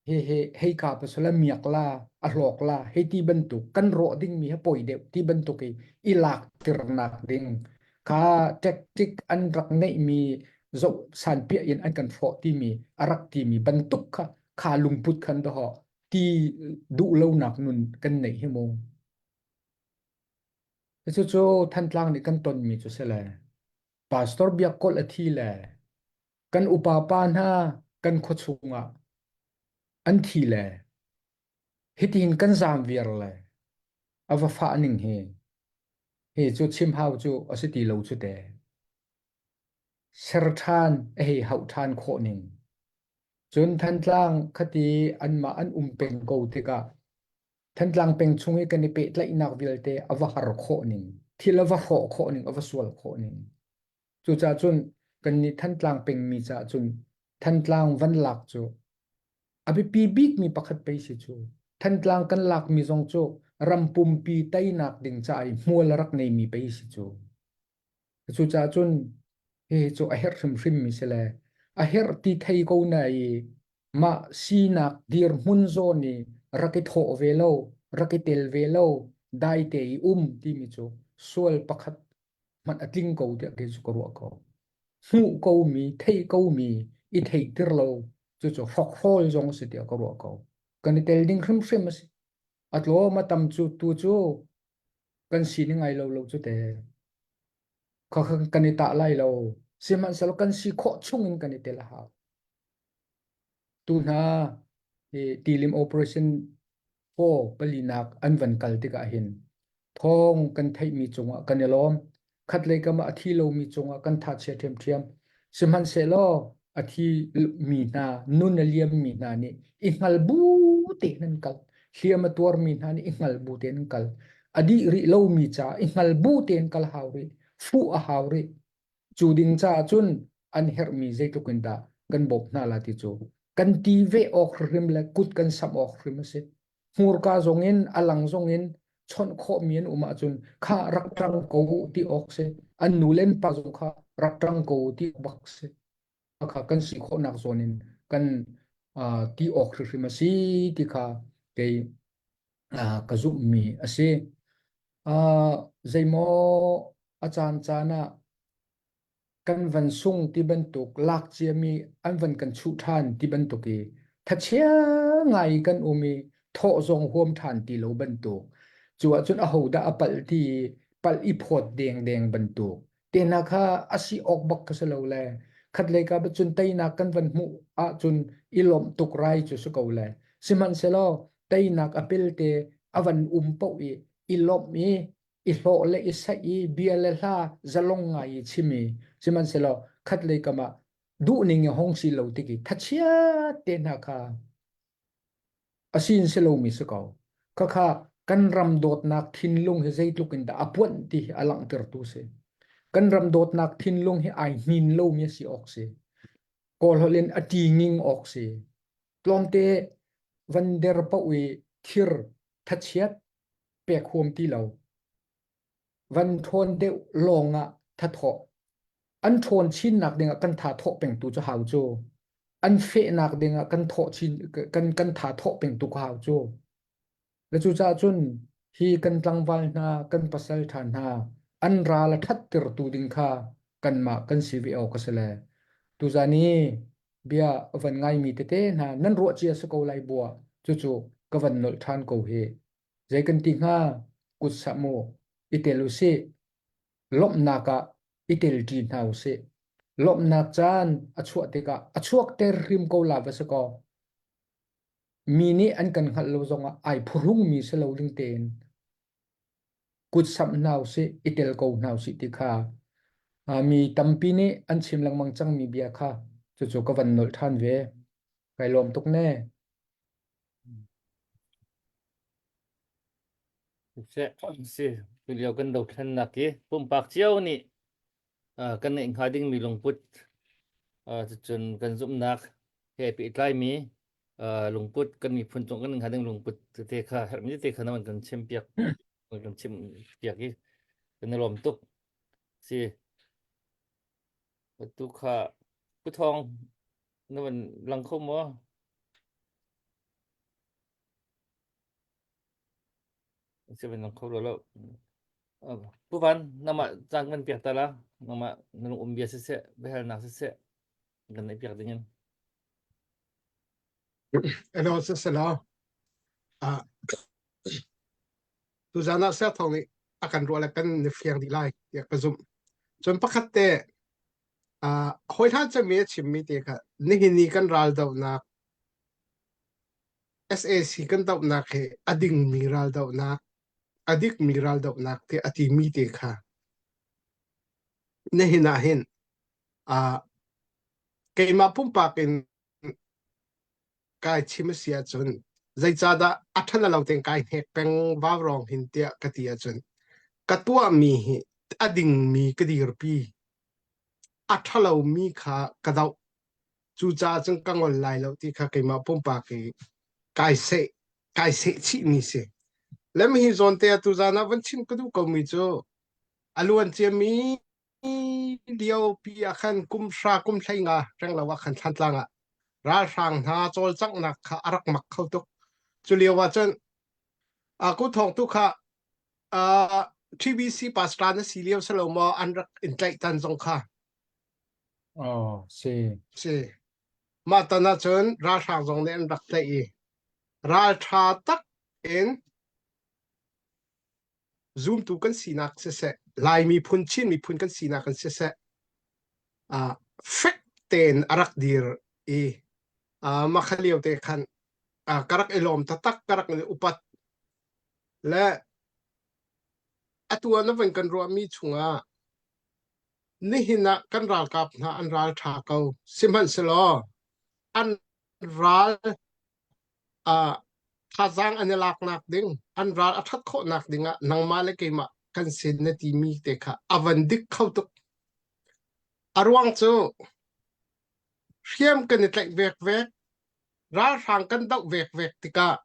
he hei ka pasal a miak la a hlawk la hei ti bantuk kan rawh ding mi ha poi deuh ti bantuk i i lak tirnak ding kha tactic an rak neih mi zoh san piah in an kan hrawh ti mi a rak ti mi bantuk kha kha lungput khan doho ti duh lonak nun kan neih hi mu Cucu Thantlang nih kan tonmi cu si le Pastor Biak Kawlh a thi le kan upa pa hna kan khua chungah an thi le hitihin kan zaam viar le a va fah ning hi hi cu chim hau cu a si ti lo cu te. Ser ṭhan a hei hauh ṭhan khawh ning. Cun Thantlang khati anmah an um peng ko tikah Thantlang peng chung i kan i pehtlaihnak vialte a va har khawh ning, thil a va hrawh khawh ning, a va sual khawh ning. Cucaah cun kannih Thantlang pengmi caah cun Thantlang van lak cu a biapi bikmi pakhat pei si cu. Thantlang kan lakmi zong cu ram pumpi teinak ding caah i hmual a rak neimi pei si cu. Cucaah cun hihi cu a herh hrimhrimmi si le a herh ti thei ko na i mah sinak dirhmun zawn i rak i thawh ve lo, rak i tel ve lo, daite i um timi cu sual pakhat hmanh a tling ko tiah kei cu ka ruah ko. Hmuh komi, theih komi, i theihtir lo, cucu hrokhrawl zong a si tiah ka ruah ko. Kan i tel ding hrimhrim a si. A tlawm a tam cu tu cu kan sining ai lo lo cu te. Khakha kan i tah lai lo. Sihmanhsehlaw kan si khawh chung in kan i tel a hau. Tu hna hi tilim operation 4 palinak an van kal tikah hin thawng kan theihmi cungah kan i lawm. Khatlei kam ah a thi lomi cungah kan thachia ṭhiamṭhiam. Sihmanhsehlaw a thi mi hna, nun a liammi hna nih i hngal bu tein an kal. Hliam a tuarmi hna nih i hngal bu tein an kal. A dih rih lomi caah i hngal bu tein kal hau rih. Fuh a hau rih. Cu ding caah cun an herhmi zeitluk in dah kan bawmh hna la ti cu kan ti ve awk hrim le kut kan samh awk hrim a si. Hmurka zong in a lang zong in chawnh khawhmi an um ahcun kha rak ṭang ko u ti awk si. An nu le an pa zong kha rak ṭang ko u ti bak si. Kha kan si khawhnak zawn in kan uh, ti awk hrimhrim a si ti kha kei uh, ka zumhmi a si. Uh, zeimaw a caan caan ah kan van sung ti bantuk lak ciami an van kan chuh ṭhan ti bantuk i thachia ngai kan um i thawh zong huam ṭhan ti lo bantuk cu ahcun ahodah a palh ti i palh i phawt dengdeng bantuk tehna kha a si awk bak ka si lo le khatlei ka cun teinak kan van hmuh ahcun i lawmh tuk rai cu si ko le sihmanhsehlaw teinak a pelte a van um paoh i i lawmh i i hlawh le i saih i bia le hla zalong ngai i chim i sihmanhsehlaw khatlei kam ah duhning i hong si lo tik i thachiat te hna kha a sin si lomi si ko. Khakha kan ram dawtnak thinlung hi zeitluk in dah a puanh ti hi a langhtertu si. Kan ram dawtnak thinlung hi ai hnin lomi a si awk si. Kawl holh in a ṭinging awk si. Tlawmte van der paoh i thir thachiat pek huam ti lo. Van ṭhawn deuh lawng ah thathawh. An ṭhawn chinnak dingah kan tha thawh pengtu cu hau cu. An fehnak dingah kan thawh chin kan kan tha thawh pengtu ka hau cu. Le cucaah cun hi kan tlangval hna, kan pasal ṭha hna, an ral a ṭhattertu ding kha kanmah kan si ve awk a si le. Tuzan i bia van ngaimi tete hna nan ruah cia si ko lai bua cucu ka van nolh ṭhan ko hi. Zei kan ti hnga kut sah mu i tel usih lawmhnak ah i telṭi hna usih. Lawmhnak caan a chuah tikah a chuak ter hrim ko la va si kaw. Mi nih an kan hngalh lo zongah ai phuhrungmi si lo ding tein kut samh hna usih, i tel ko hna usih ti kha mi tampi nih an chim lengmang cangmi bia kha cucu ka van nolh ṭhan ve. Kai lawm tuk ne. Si, tulio kan dothlennak i pumpak cio nih kan ngeih hnga dingmi lungput cucun kan zumhnak he pehtlaimi lungput kan miphun cung kan hnga ding lungput tete kha herhmi tete kha na van kan chimpiak kan chimpiak i kan i lawm tuk. Si, tu kha Pu Thawng na van lang kho maw? Si van lang kho lo lo. Pu Van, nangmah caan kan piak ta la. Nangmah na lung um bia siseh, biahalnak siseh, kan nei piak ding in. Hello, siselaw. Ah, tuzan ah Siathawng nih a kan ruah le kan ni fiang dih lai tiah ka zumh. Cun pakhat te, ah hawi hlan cemmi a chimmi te kha nihin ni kan ral dohnak SAC kan dohnak hi a dingmi raldohnak, a dikmi raldohnak tiah a timi te kha nihin ah hin uh, keimah pumpak in kai chim a si ahcun zeicahdah a ṭhan lo tein kai hnek peng vaurawng hin tiah ka ti ahcun ka tuahmi hi a dingmi ka dirpi a ṭhalomi kha ka doh Cucaah cun ka ngol lai lo ti kha keimah pumpak i kai seh kai seh chihmi si. Le hi zawn te ah tuzaan ah van chim ka duh komi cu a luan ciami lio pi ah khan kum hra kum hlei nga reng lo ah khan Thlantlang ah ralhrang hna cawlcanghnak kha a rak mak kho tuk. Cu lio ah cun ku thawng tu kha TBC pastor na si lio salo maw an rak in tlaih tan zong kha Oh, si. Si. Mah tan ahcun ralhrang zong nih an rak tlaih i ralṭha tak in zumtu kan sinak siseh, Lai miphun, Chin miphun kan sinak in siseh, uh, fek tein a rak dir i uh, mah kha lio te khan uh, ka rak i lawm taktak, ka rak i upat. Le atu ah na van kan ruahmi chungah Nihin ah kan ralkap hna an ral ṭha ko. Sihmanhsehlaw an ral uh, thazaang an i laknak ding, an ral a ṭhat khawhnak ding ah nangmah le keimah kan sin na timi te kha a van dik kho tuk. A ruang cu hriam kan i tlaih vekvek, ralhrang kan doh vekvek tikah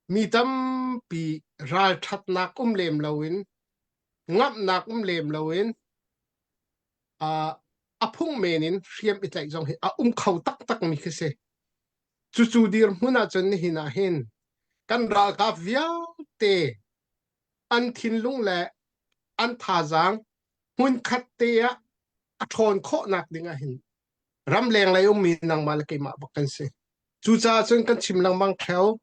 mi tampi ralṭhatnak um lem loin ngamhnak um lem loin uh, a phung men in hriam i tlaih zong hi a um kho taktak mi khi si. Cucu dirhmun ahcun nihin ah hin kan ralkap vialte an thinlung le an thazaang hmunkhat te ah a ṭhawn khawhnak ding ah hin ramleng lei ummi nangmah le keimah bak kan si. Cucaah cun kan chim lengmang ṭheo.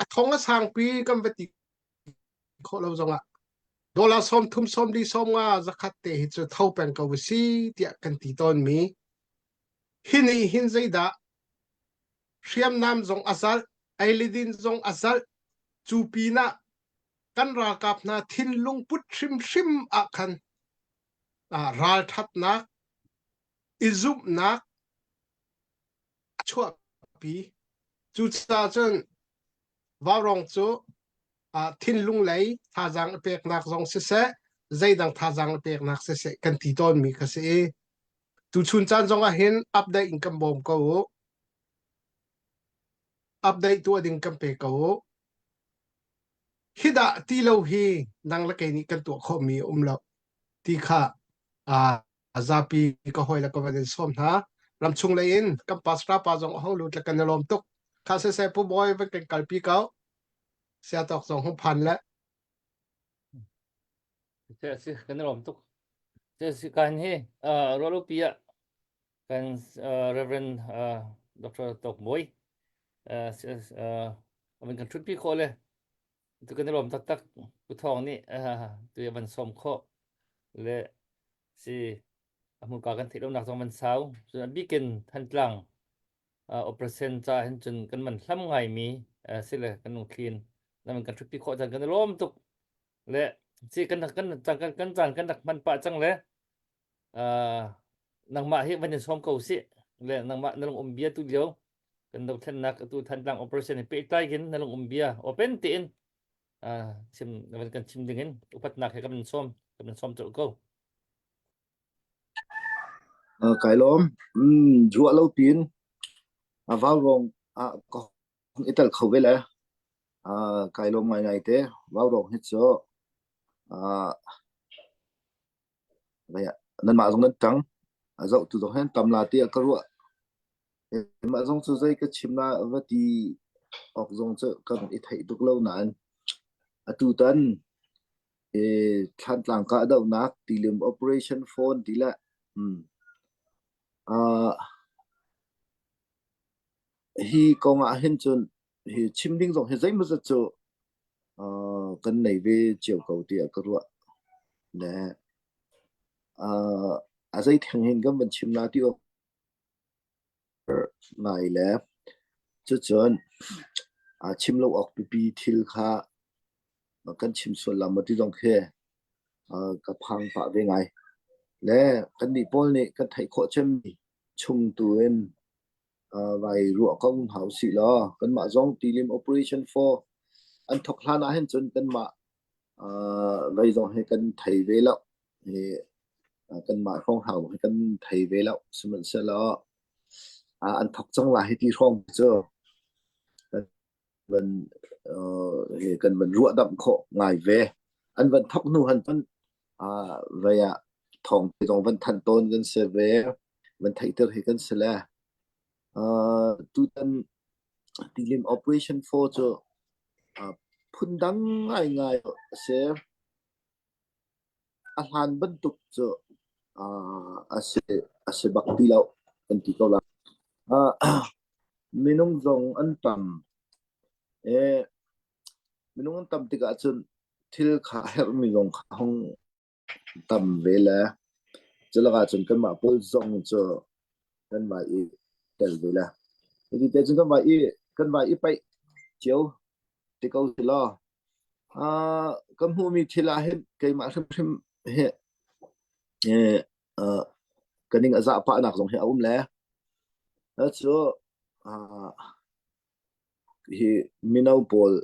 A thong a sangpi kan va ti khawh lo zongah dollar 30 40 50 zakhat te hi cu tho peng ko si tiah kan ti tawnmi hi nih hin zeidah hriamnam zong a zalh eilidin zong a zalh cu pinah kan ralkap hna thinlung put hrimhrim ah khan ralṭhatnak i zumhnak a chuahpi cucaah cun Vaurawng cu thinlung lei thazaang a peknak zong siseh, zeidang thazaang a peknak siseh kan ti tawnmi kha si i tuchun caan zong ah hin update in kan bawm ko u. Update tuah ding kan pe ko u. Hi dah ti lo hi nang le kei nih kan tuah khawhmi a um lo ti kha zapi ka hawi le ka van in sawm hna. Ramchung lei in kan pastor pa zong a hong lut le kan i lawm tuk. Kha siseh Pu Bawi van kan kalpi ko. Siatawk zong hung phan le. Si kan i lawm tuk. Si kan hi ruahlopi ah. Kan uh, Reverend uh, Dr. Tok Mawi uh, uh, avan kan thutpi khawh le tu kan i lawm taktak Pu Thawng nih uh, tu van sawm khawh le si a hmuka kan theih lonak zong van sau cun a bikin Thantlang uh, operation ca hin cun kan man hlam ngai mi uh, si le kan lungthlin naman kan thutpi khawh chan kan i lawm tuk le si kan kan kan kan caan kan rak hman pah cang le uh, nangmah hi van in sawm ko si le nangmah na lung um bia tu lio kan dothlennak atu Thantlang operation hi pehtlai in na lung um bia open tein uh, chim van kan chim ding in upatnak he kan sawm kan sawm colh ko. Uh, kai lawm. Mm, ruah lo pin a vaurawng ah ka hung i tel kho ve le. Uh, kai lawm ngaingai te. Vaurawng hi cu uh, nanmah zong nan ṭang. A zohtu zong hin tam la tiah ka ruah. Mah zong cu zei ka chim la va ti awk zong cu kan i theih tuk lo nain atutan Thlantlang kahdohnak tilim operation phone ti le hi kong ah hin cun hi chim ding zong hi zeimawzat cu kan nei ve cio ko tiah ka ruah. Le a zei theng hin kan van chim la ti awk ngai le cucun chim lo awk pipi thil kha kan chim sual la maw ti zong khi ka phang pah ve ngai. Le kannih pawl nih kan theih khawh cemmi chung tu in vai ruah ko hna usih law kanmah zong tilim operation 4 an thok hlan ah hin cun kanmah vei zong hi kan thei ve lo. Hi kanmah hrawng hi kan thei ve lo. Sihmanhsehlaw an thok cang la hi ti hrawng cu kan van hi kan van ruahdamh khawh ngai ve. An van thok hnu han cun vei ah thawng te zong van thanh tawn kan si ve. Van theihter hi kan si le. Tutan tilim operation 4 cu phundang ngaingai a si. A hlan bantuk cu a si a si bak ti lo kan ti ko lai. Minung zong an tam. Minung an tam tikah cun thil kha a herhmi zong kha hung tam ve le culakah cun kanmah pawl zong cu kanmah i tel ve le. Hiti te cun kanmah i kanmah i paih cio ti ko si law Uh, ka hmuhmi thil ah hin keimah hrimhrim hi eh, uh, ka ning a zah pahnak zong hi a um le. Cu uh, hi mino pawl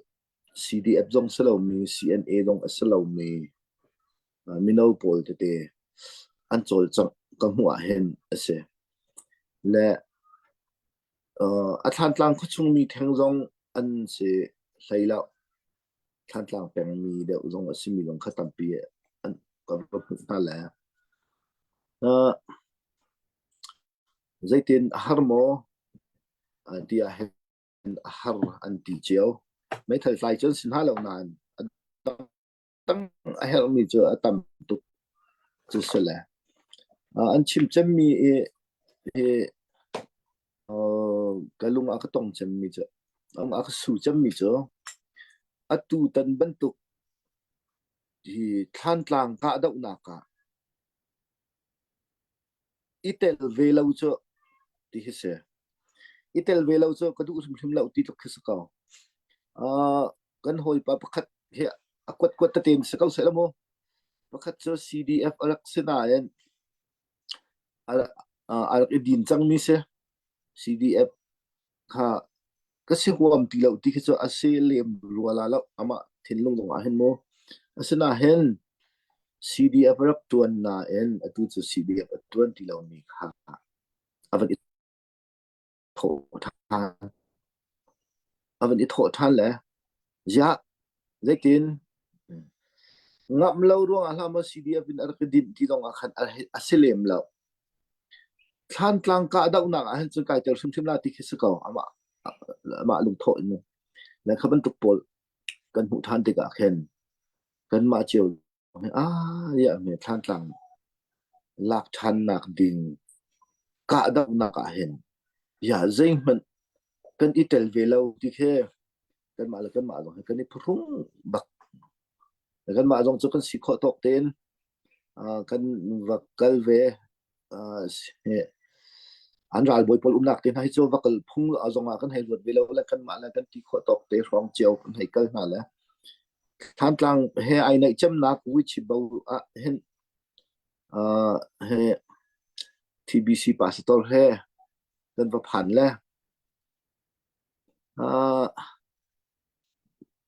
CDF zong si lomi, CNA zong a si lomi uh, mino pawl tete an cawlcangh ka hmuh ah hin a si. Le Uh, a Thlantlang khuachung mi theng zong an si hlei lo. Thlantlang pengmi deuh zong a simi zong kha tampi an kan va hmuh hna le. Uh, zeitin a har maw an ti ah hin a har an ti cio. Meithal tlai cun si hna lo nain a dang a herhmi cu a tam tuk cu si le. Uh, an chim cemmi i hi uh, ka lung a ka tong cemmi cu a ka su cemmi cu atu tan bantuk hi Thlantlang kahdohnak ah i tel ve lo cu ti hi si. I tel ve lo cu ka duh hrimhrim lo ti tluk khi si ko. Uh, kan hawipa pakhat hi a kuat kuat tete in si ko seh la mu. Pakhat cu CDF a rak si nain a, a rak i din cangmi si. CDF kha ka si huam ti lo ti khi cu a si lem rua la lo amah thinlung zong ah hin mu. Asinain CDF a rak ṭuan nain atu cu CDF a ṭuan ti lomi kha a van i thawh ṭhan. A van i thawh ṭhan le ziah zeitin ngamh lo ruangah hlah maw CDF in a rak i dinh ti zong ah khan a si lem lo. Thlantlang kahdohnak ah hin cun kai tel hrimhrim la ti khi si ko amah amah lungthawh in le kha bantuk pawl kan hmuh ṭhan tikah khin kanmah cio ah ya me Thlantlang lak ṭhannak ding. Kahdohnak ah hin ya zeihmanh kan i tel ve lo ti khi kanmah le kanmah zong hi kan i phuhrung bak. Kanmah zong cu kan si khawh tawk tein kan va kal ve. An ralbawi pawl umnak te hna hi cu va kal phung zong ah kan hei ruat ve lo le kanmah le kan ti khawh tawk te hrawng cio kan hei kal hna le Thantlang he ai naih cemnak Uichibo ah hin he TBC pastor he kan va phan le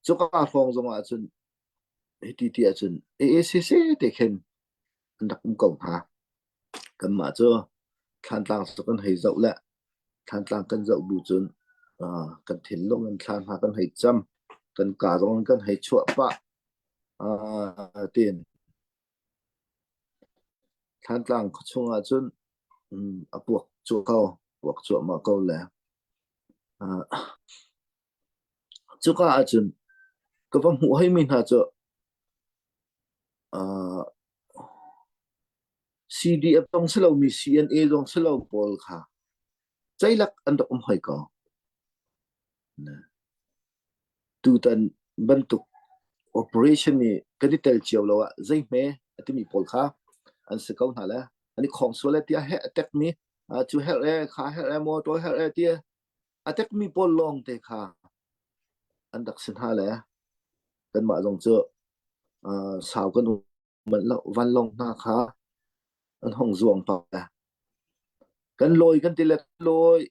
cuka hrawng zong ah cun hiti ti ahcun AACC te khin an rak um ko hna. Kanmah cu Thlantlang cu kan hei zoh le Thlantlang kan zoh bu cun kan thinlung in thla hna kan hei cam, kan kaa zong in kan hei chuah pah tiin Thlantlang khuachung ah cun a puak cuah ko, puak cuahmah ko le cuka ah cun ka va hmuh hoimi hna cu CDF zong si lomi CNA zong si lo pawl kha ceilak an rak um hoi ko. Tutan bantuk operation i kan i tel cio lo ah zeihme a timi pawl kha an si ko hna le an i khong sual e tiah heh a tekmi cu herh e kha herh e motor herh e tiah a tekmi pawl lawng te kha an rak si hna le kanmah zong cu sau kan um manh lo vanlawng hna kha an hong zuang pah le kan lawi kan ti le lawi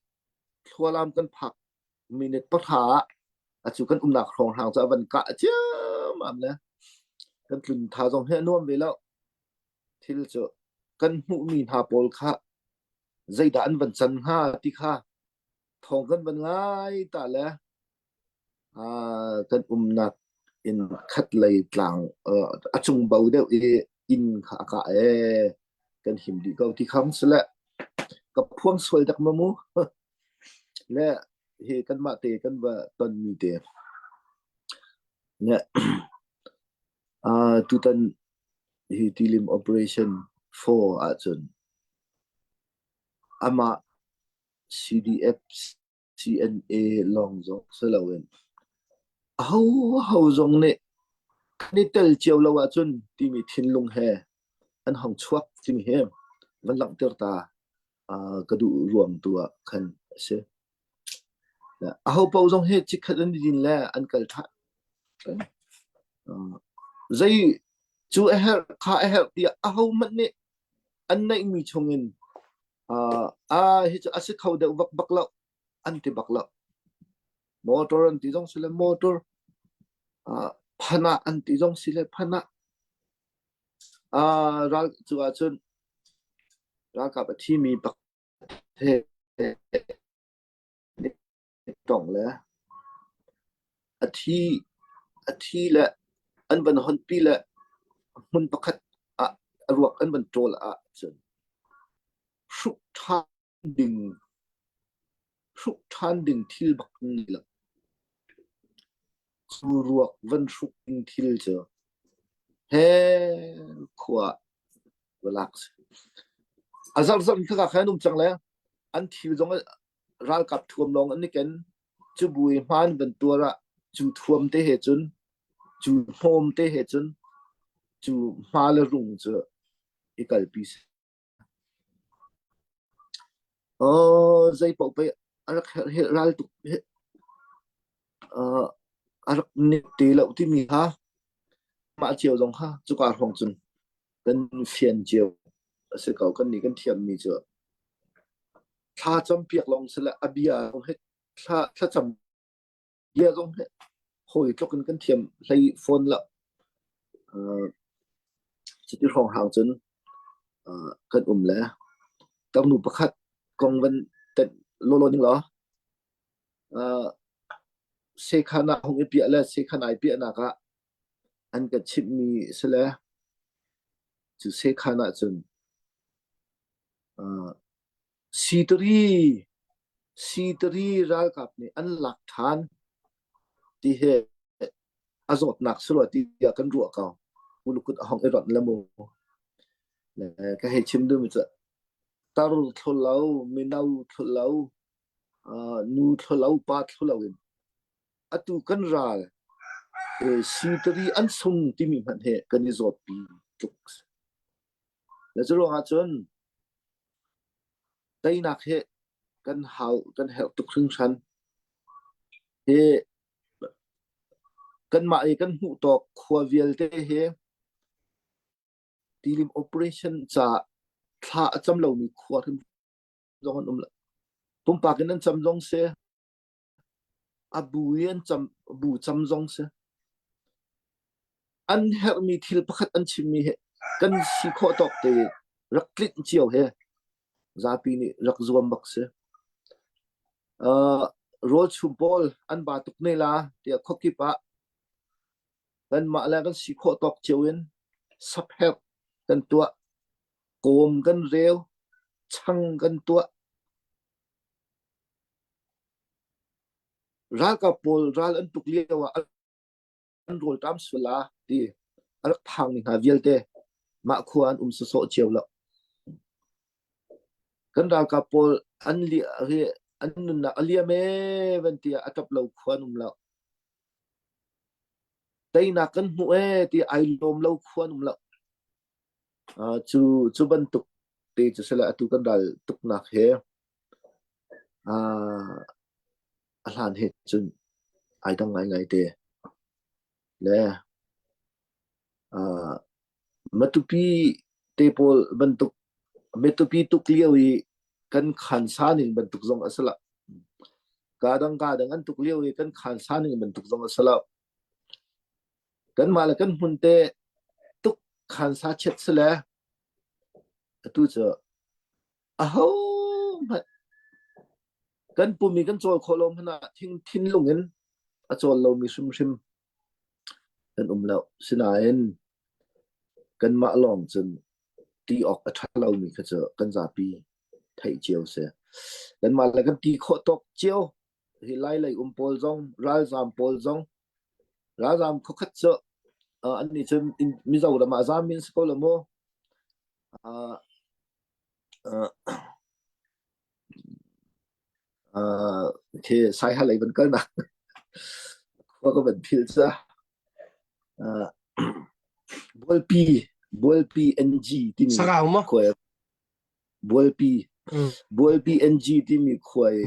thlualam kan phak minute pahra ah acu kan umnak hrawng hrang cu a van kah ciammam le kan tlun tha zong hi a nuam ve lo thil cu kan hmuhmi hna pawl kha zeidah an van can hnga ti kha thawng kan van ngai ta le Kan umnak inn khatlei tlang a cung bo deuh i inn kha a kah ee kan him dih ko ti kham si le ka phuang sual dak ma mu le hi kanmah te kan va tonmi te le tutan hi tilim operation 4 ahcun amah CDF CNA lawng zong si loin ahoho zong nih kan i tel cio lo ahcun timi thinlung he an hong chuak timi hi van langhter ta ka duh ruang tu ah khan a si. Aho paoh zong hi chikkhat an i din le an kal ṭhan. Zei cu a herh kha a herh tiah ahohmanh nih an neihmi chungin Ah hi cu a si kho deuh bak bak lo an ti bak lo. Motor an ti zong si le motor ah phanah an ti zong si le phanah. Ah ral cu ahcun ralkap a thimi pakhat he tong le a thi a thi le an van honpi le hmun pakhat ah a ruak an van ṭawl ahcun hruk ṭhan ding hruk ṭhan ding thil bak an ngei lo. Cu ruak van hruk ding thil cu he khua va lak si. A zarhzarh in khaka khan an um cang le an thil zong ralkap thuam lawng an i ken. Cu bu i hmaan van tuar ah cu thuam te he cun cu hnawm te he cun cu hma le rung cu i kalpi si. Oh, zei paoh pei a rak herh ral tuk uh, a rak nek te lo timi kha mah cio zong kha cuka hrawng cun kan fian cio a si ko kan nih kan thiammi cu thla campiak lawng si le a bia zong hi thla thlacam bia zong hi hawi tluk in kan thiam hlei fawn lo uh, cuti hrawng hang cun uh, kan um le tarnu pakhat kong van tenh lawlaw ning law uh, sekhan ah hung i piah le sekhan ai piahnak ah an kan chimhmi si le cu sekhan ah cun uh, Sitari Sitari ralkap nih an lak ṭhan ti hi a zawtnak si rua tiah kan ruah ko. Ulukut a hong i ronh le mu. Le ka hei chim duhmi cu. Tar thlulo, mino thlulo, nu thlulo, pa thlulo in atu kan ral sitari an sung timi hmanh he kan i zawtpi tluk. Le cu ruangah cun teinak hi kan hau kan herh tuk hringhran. Hi kanmah i kan hmuh tawk khua vialte hi tilim operation ca thla a cam lomi khua hrim zong an um lo. Pumpak in an cam zong si, a bu i an cam bu cam zong si. An herhmi thil pakhat an chimmi hi kan si khawh tawk te rak tlinh cio he zapi nih rak zuam bak si. Uh, rawl chum pawl an ba tuk ne la tiah khuakip ah kanmah le kan si khawh tawk cio in sapherh kan tuah, kawm kan reu, chang kan tuah. Ralkap pawl ral an tuk lio ah an rawlṭam sual la ti a rak phangmi hna vialte mah khua an um sawsawh cio lo. Kan ralkap pawl an li hi an nunnak a liam ee van ti ah a ṭap lo khua an um lo. Teinak kan hmuh ee ti ai lawm lo khua an um lo. Uh, cu cu bantuk te cu sila atu kan ral tuknak he uh, a hlan he cun ai dang ngaingai te. Le uh, Matupi te pawl bantuk Matupi tuk lio i kan khansa ning bantuk zong a si lo. Ka dang ka dang an tuk lio i kan khansa ning bantuk zong a si lo. Kanmah le kan hmun te tuk khansa chiat si le atu cu aho hmanh kan pum i kan cawl khawh lo hmanh ah thing thinlung in a cawl lomi hrimhrim kan um lo. Sinain kanmah lawng cun ti awk a ṭha lomi kha cu kan zapi theih cio si. Kanmah le kan ti khawh tawk cio hi Lai lei um pawl zong ralzaam pawl zong ralzaam khuakhat cu uh, annih cu Mizoram ah zaam in si ko lo mu. Uh, uh, uh, khi Saiha lei van kalnak khua ka van phil ca. Uh, Bualpi Bualpi NG timi Sarau maw? khua Bualpi Mm. Bualpi NG timi khua i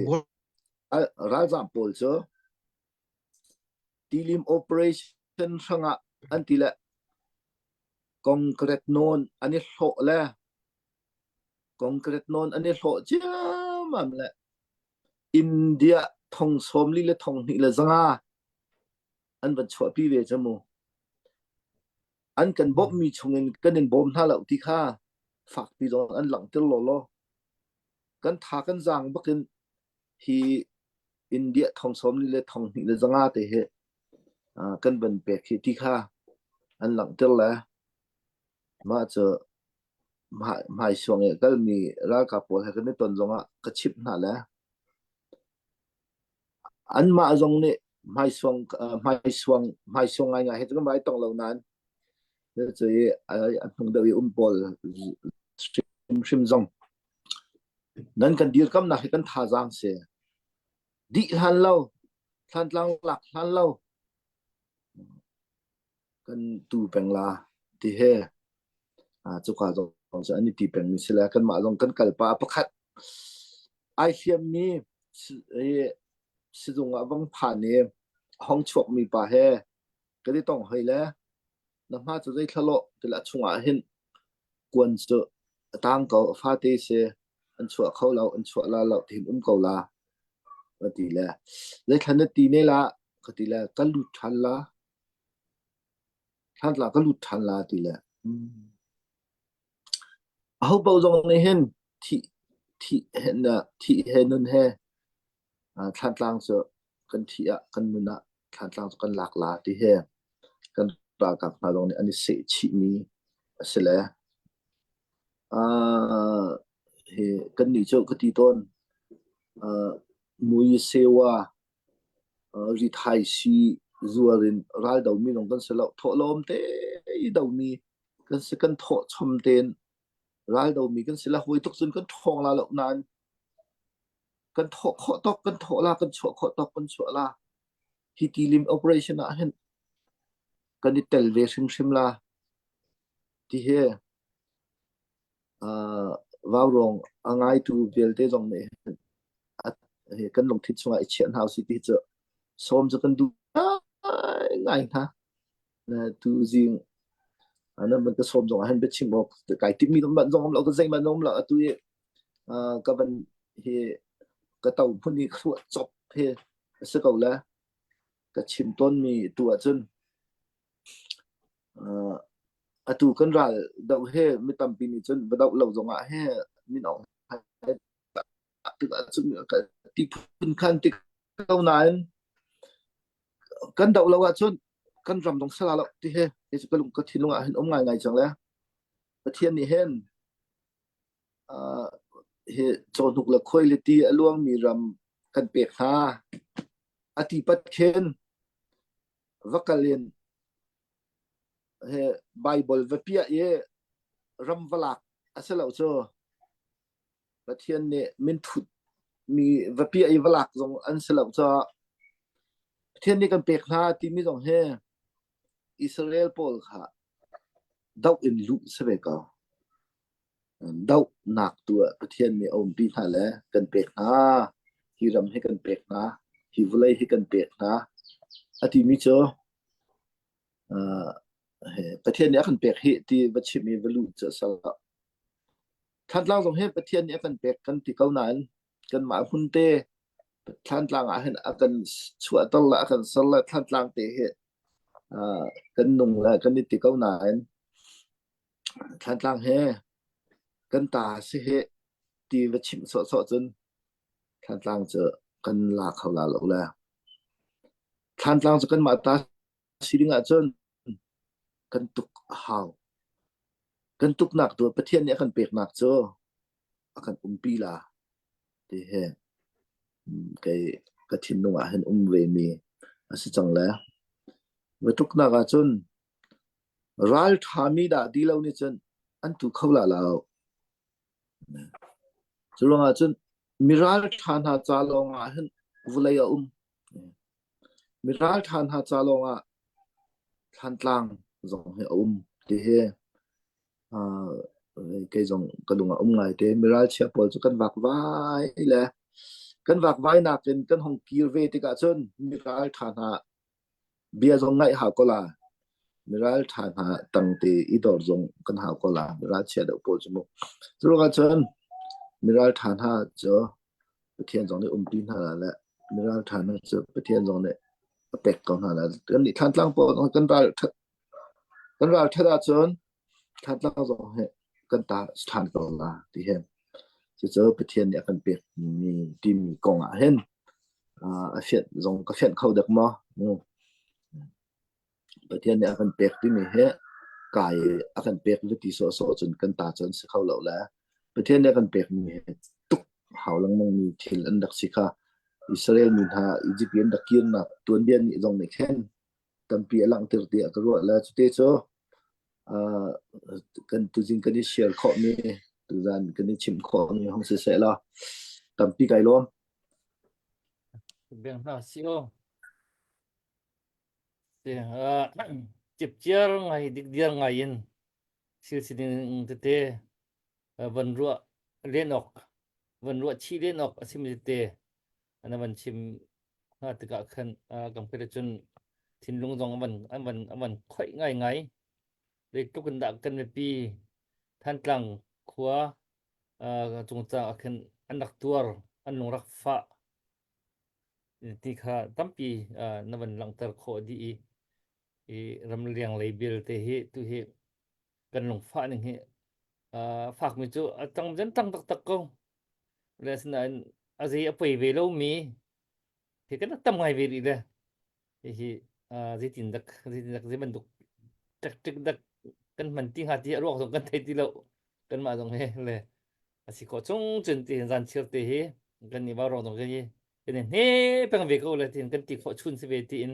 ralzaam pawl cu tilim operation hrangah an ti le concrete nawn an i hlawh le concrete nawn an i hlawh ciammam le India thong 40 le thong hnih le zanga an van chuahpi ve cu mu. An kan bawmhmi chungin kan in bawm hna lo ti kha fakpi zong an langhter lawlaw. Kan tha kan zaang bakin hi India thong 40 le thong hnih le zanga te hi kan van pek hi ti kha an langhter le mah cu hmaisuang i kalmi ralkap pawl he kan i ton zongah ka chimh hna le Anmah zong nih hmaisuang hmaisuang hmaisuang ngaingai he cu kan vai tong lo nain cu i a hnung deuh i um pawl hrimhrim zong nan kan dirkamnak hi kan thazaang si. Dih hlan lo, Thlantlang lak hlan lo, kan tu peng la ti he cuka zong cu an i ti pengmi si le kanmah zong kan kal pah pakhat ai hliammi sizung ah vang phan i hong chuakmi pa he kan i tong hoi le na hma cu zei thla lawh ti le a chungah hin kuan cu a tang ko a fate si an chuah kho lo an chuah la lo ti hin um ko la ka ti le zei thla na ti ne la ka ti le ka lut ṭhan la Thantlang ka lut ṭhan la ti le aho paoh zong nih hin thih thih he thih he nun he Thlantlang cu kan thih ah kan nun ah Thlantlang cu kan lak la ti he kan ralkap hna zong nih an i seh chihmi a si le hi kannih cu ka ti tawn mui sewa rithaisii zuar in ral domi zong kan si lo. Thawhlawm te i domi kan si. Kan thawhchom tein. Raldomi kan si la hawi tuk cun kan ṭhawng la lo nain kan thawh khawh tawk kan thawh la kan chuah khawh tawk kan chuah la. Hi tilim operation ah hin kan i tel ve hrimhrim la ti hi uh, vauruang a ngaitu vialte zong nih hin kan lungthin chungah i chiah hna usih ti cu sawm cu kan duh ngai hna. Tu zing nan van ka sawm zong ah hin biachim awk kai timmi zong um lo ka zeihmanh um lo atu i ka van hi ka to phun i khruah cop hi a si ko le ka chim tawnmi tu ahcun atu kan ral doh he mi tampi nih cun va doh lo zongah he min aung tikah cun ti phun khan ti ko nain kan doh lo ahcun kan ram dong sala lo ti he kei cu ka lung ka thinlung ah hin um ngai ngai cang le Pathian nih hin hi cawhnuk le khuai le ti a luangmi ram kan pek hna a ti pat khin va kal in he Bible va piah i ram va lak a si lo cu Pathian nih minthut mi va piah i va lak zong an si lo caah Pathian nih kan pek hna timi zong hi Israel pawl kha doh in luh si ve ko. Dohnak tu ah Pathian nih a umpi hna le kan pek hna. Hi ram hi kan pek hna. Hi vawlei hi kan pek hna. A timi cu uh, Pathian nih a kan pek hi ti va chim i va luh cu a sal. Thantlang zong hi Pathian nih a kan pek kan ti ko nain kanmah hmun te Thlantlang ah hin a kan chuahter le a kan ser le Thlantlang te hi uh, kan nung le kan i ti ko nain Thlantlang he kan ta si hi ti va chimh sawhsawh cun Thlantlang cu kan la kho la lo le Thlantlang cu kanmah ta si ding ahcun kan tuk a hau. Kan tuknak tu Pathian nih a kan peknak cu a kan umpi la ti hi kei ka thinlung ah hin um ve mi a si cang le va tuknak ahcun ral ṭhami dah ti lo nih cun an tu kho la lo. Cu ruangah cun miral ṭha hna ca lawng ah hin vawlei a um. Miral ṭha hna ca lawng ah Thlantlang zong hi a um ti hi uh, kei zong ka lung ah um ngai te. Miralchia pawl cu kan vakvai le kan vakvai nakin kan hong kir ve tikah cun miral ṭha hna Bia zong ngaih hau ko la. Miral ṭha hna tangte i dor zong kan hau ko la. Miral chia deuh pawl cu mu. Cu ruangah cun miral ṭha hna cu Pathian zong nih umpi hna la le miral ṭha hna cu Pathian zong nih a pek ko hna la. Kan nih Thlantlang pawl zong kan ral ṭhat kan ral ṭhat ahcun Thlantlang zong hi kan ta ṭhan ko la ti hin. Cucu Pathian nih a kan pekmi timi kong ah hin a fianh zong ka fianh kho dek maw? Pathian nih a kan pek timi hi kai a kan pek va ti sawhsawh cun kan ta cun si kho lo le Pathian nih a kan pekmi hi tuk hau lengmang mi thil an rak si kha Israel mi hna Egypt an rak kirnak tuanbia nih zong nih khin tampi a langhter tiah ka ruah le cute cu uh, kan tuzing kan i share khawhmi tuzan kan i chimh khawhmi hong si seh law tampi kai lawm. Beng hna si o. Cipciar ngai dikdiar ngai in thil sining tete van ruah len awk van ruah chih len awk a simi tete na van chim hnga tikah khan kan phet cun thinlung zong an van an van an van khoih ngai ngai zeitluk in dah kan mipi Thantlang khua cungcang ah khin an rak tuar an lung rak fah ti kha tampi na van langhter khawh dih i i ramleng lei belte hi tu hi kan lungfah ning hi fakmi cu a tang zen tang taktak ko le asinain a zei a poi ve lomi hi kan tam ngai ve rih le hihi zeitin dak zeitin dak zei bantuk tactic dak kan hman ti hnga ti a ruak zong kan thei ti lo kanmah zong he le a si khawh chung cun ti zan chir te hi kan nih vau rong zong kan i kan i hne peng ve ko le tin kan ti khawh chun si ve tiin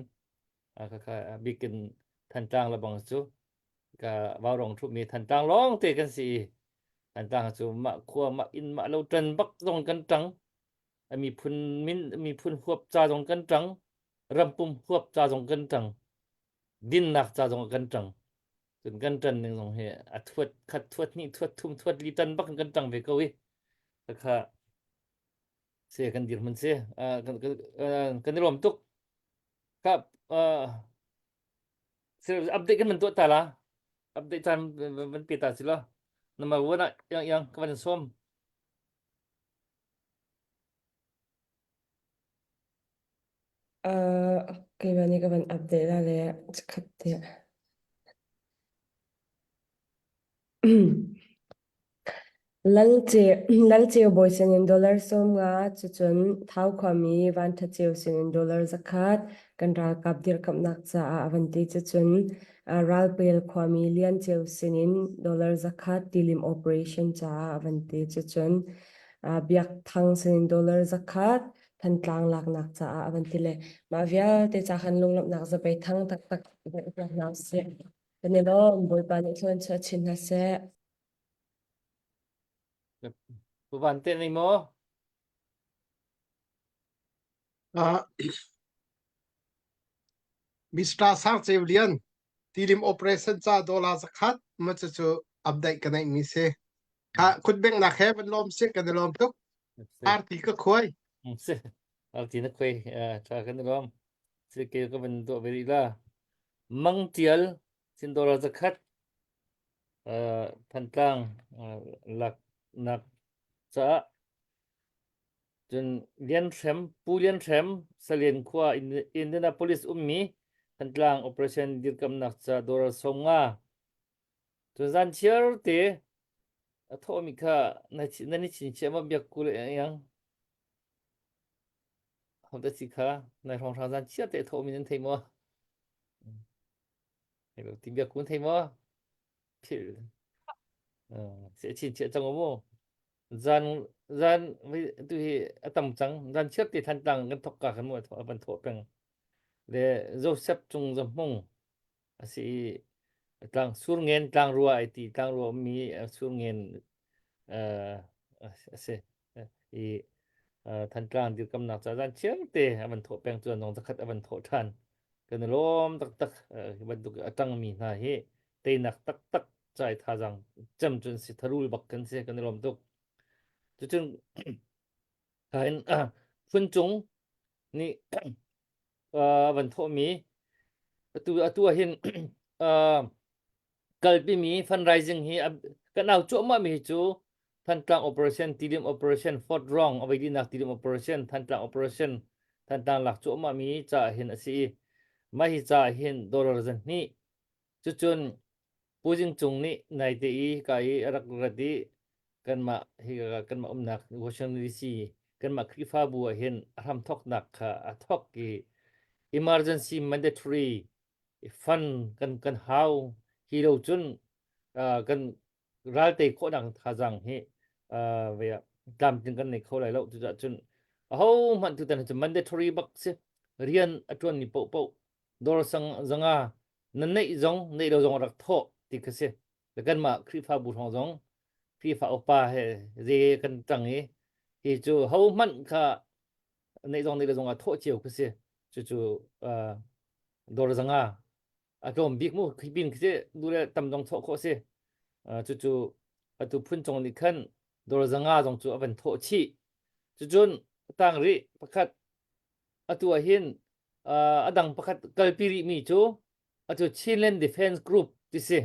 kha kha bikin Thantlang le bang cu ka vau rong thup mi Thantlang lawng te kan si i. Thantlang cu mah khua mah inn mah lo ṭan bak zong kan ṭang. A miphun min miphun huap ca zong kan ṭang. Rampum huap ca zong kan ṭang. Dinnak ca zong kan ṭang. Cun kan ṭan ning zong hi a thuat khat thuat hnih thuat thum thuat li ṭan bak in kan ṭang ve ko i khakha se kan dirhmun si kan kan i lawm tuk. Ka update kan man tuah ta la. Update caan van pe ta si lo. Number one ah yang yang ka van sawm. Uh, keimah nih ka van update la le chikkhat te. Lalceu bawi sinin dollar 50 cucun Thau khuami Vanṭha Ceu sinin dollar 100 kan ralkap dirkamhnak caah a van ti. Cucun Ralpel khuami Lian Ceu sinin dollar 100 tilim operation caah a van ti. Cucun Biak Thang sinin dollar 100 Thantlang laknak caah a van ti le mah vialte ca khan lunglawmhnak zapei thang taktak hna usih. Kan i lawm. Bawipa nih thluan chuah chin hna seh. Pu Van te nei maw? Uh, Mr. Sang Ceu Lian, tilim operation ca dollar zakhat ma cu cu update ka neih mi si. Ha khut beng nak he van lawm si kan i lawm tuk. Arti ka khuai. Si. Arti na khuai. Tha kan i lawm. Si ke ka van tuah ve rih la. Mang Tial sin dollar zakhat Thantlang laknak caah cun Lian Hrem Pu Lian Hrem Salian khua Indianapolis ummi Thantlang operation dirkamnak ca dollar 50 cun zan chiar te a thawhmi kha nan i chinchiah ma biak ku le yang Hodah si kha nai hrawnghrang zan chiar te a thawhmi nan thei maw? Ti biak kun thei maw? Philh. Se chin chiah cang mu. Zan zan tu hi a tam cang. Zan chiar te than tang kan thok ka kan mu van thawh peng. Le Joseph cung zamhmung a si i tlang surngen tlangrua ai ti tlangrua ummi surngen a si i Thantlang dirkamnak ca zan chiangte a van thawh peng cu nong zakhat a van thawh ṭhan kan i lawm taktak hi bantuk a ṭangmi hna hi teinak taktak cai thazaang cem cun si tharul bak kan si kan i lawm tuk cucun kain phuncung nih van thawhmi atu atu ah hin kalpimi fundraising hi kan au cuahmah mi hi cu Thantlang operation Tidim operation Fort Rong aveidinak Tidim operation Thantlang operation Thantlang lak cuahmah mi ca hin a si i mah hi ca hin dollar zan hnih cucun Pu Zing Cung nih naite i ka i a rak rat i kanmah hi kanmah umnak Washington DC kanmah Khrihfabu ah hin a hramthawknak kha a thawk i emergency mandatory fund kan kan hau hi lo cun kan ral tei khawhnak thazaang hi ve tlamtling kan nei kho lai lo cucaah cun aho hmanh tutan cu mandatory bak si rian a tuan mi paohpaoh dawr sang zanga na neih zong neih lo zong rak thawh ti kha si kanmah Khrihfabu hrawng zong Khrihfa upa he ze kan tang i hi cu ho hmanh kha neih zong neih lo zong ah thawh cio kha si cucu dawr zanga a tlawm bik mu khipin khi du le tam zong thawh khawh si cucu atu phun cong nih khan dawr zanga zong cu a van thawh chih cucun tang rih pakhat atu ah hin a dang pakhat kalpi rih mi cu atu Chinland Defense Group ti si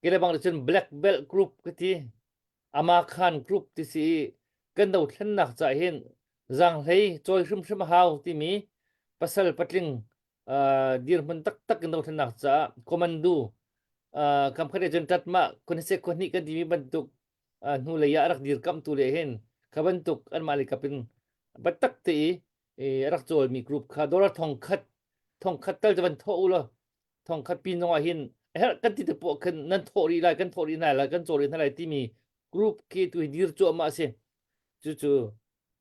kele bang cun Black Belt Group ka ti Ama Khan Group ti si i kan dothlennak ca hin zaanghlei cawi hrimhrim a hau timi pasal patling dirhmun taktak in dothlennak caah commando kam khat cun tatmah khua khua hnih kan timi bantuk hnulei ah a rak dirkamhtu le hin kha bantuk anmah lei kap in biatak te i a rak cawlmi group kha dollar thongkhat thongkhat tal cu van thawh u law thongkhat pin zong ah hin a herh kan ti te poah khan nan thawh rih lai kan thawh rih hna lai kan cawl rih hna lai timi group khi tu hi dir cuahmah a si cu cu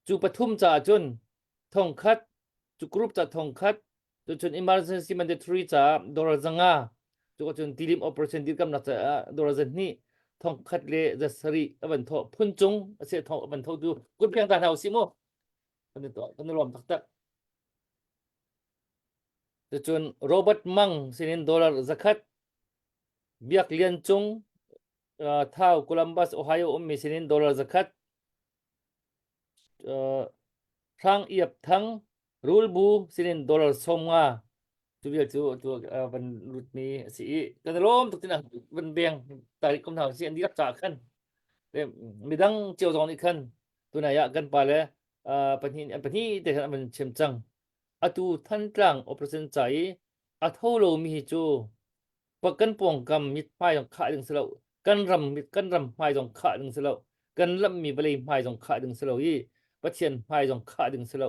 cu pathum caah cun thongkhat cu group ca thongkhat Cucun emergency mandatory caah dollar 500 cu cun tilim operation dirkamnak caah dollar 200. thong khat le za sarih a van thawh phun cung a si thong a van tho tu kut piang ta hna usih mu kan i tuah kan i lawm taktak Cucun Robert Mang sinin dollar zakhat Biak Lian Cung uh, Thau Columbus Ohio ummi sinin dollar zakhat uh, Hrang Iap Thang Rulbu sinin dollar 50 cu vial cu tu uh, van lutmi a si i kan i lawm tuk tina van beng tarik kom hna si an dihlak caah khan midang cio zong nih khan tunai ah kan pa le uh, pahnih pahnih te khan an van chim cang atu Thantlang operation ca i a tho lomi hi cu kan pawngkam mithmai zong khah ding si lo kan ram kan ram hmai zong khah ding si lo kan lammi vawlei hmai zong khah ding si lo i Pathian hmai zong khah ding si lo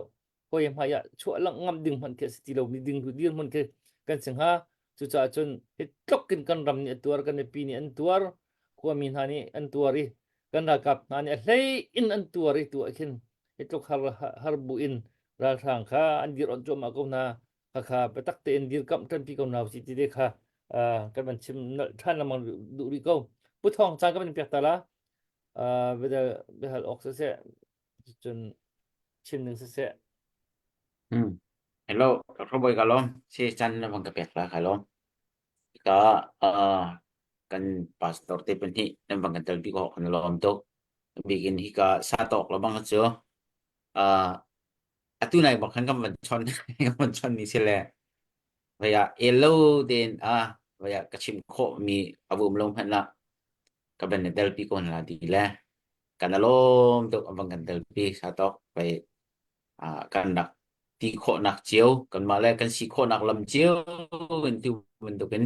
hoi hmai ah chuah lang ngam ding hmanh khi a si ti lo mi ding dirhmun khi kan si hnga cucaah cun hi tluk in kan ram nih a tuar kan mipi nih an tuar khuami hna nih an tuar i kan ralkap hna nih a hlei in an tuar i tu ah khin hi tluk har har bu in ralhrang kha an dir on cuahmah ko hna khakha biatak tein dirkamh ṭanpi ko hna usih ti te kha kan van chim nolh ṭhan lengmang duh rih ko pu thawng caan ka van pek ta la biadal biahal awk siseh cun chim ding siseh Hmm. Hello, Dr. Boy ka lawm. Si chan na bang ka pek la ka lawm. Ka uh, kan pastor te pahnih nan bang kan tel bi ko kan lawm tuk. Bikin hi ka sa tok lo bang cu. Uh, atu nai bak khan kan van chon kan van chon mi si le vaya elo den a vaya ka chim khawh mi avum lo hmanh la ka ban na tel pi ko la ti le kan alom tuk abang kan tel pi sa tok vai kan rak ti khawhnak cio kanmah le kan si khawhnak lam cio in tu bantukin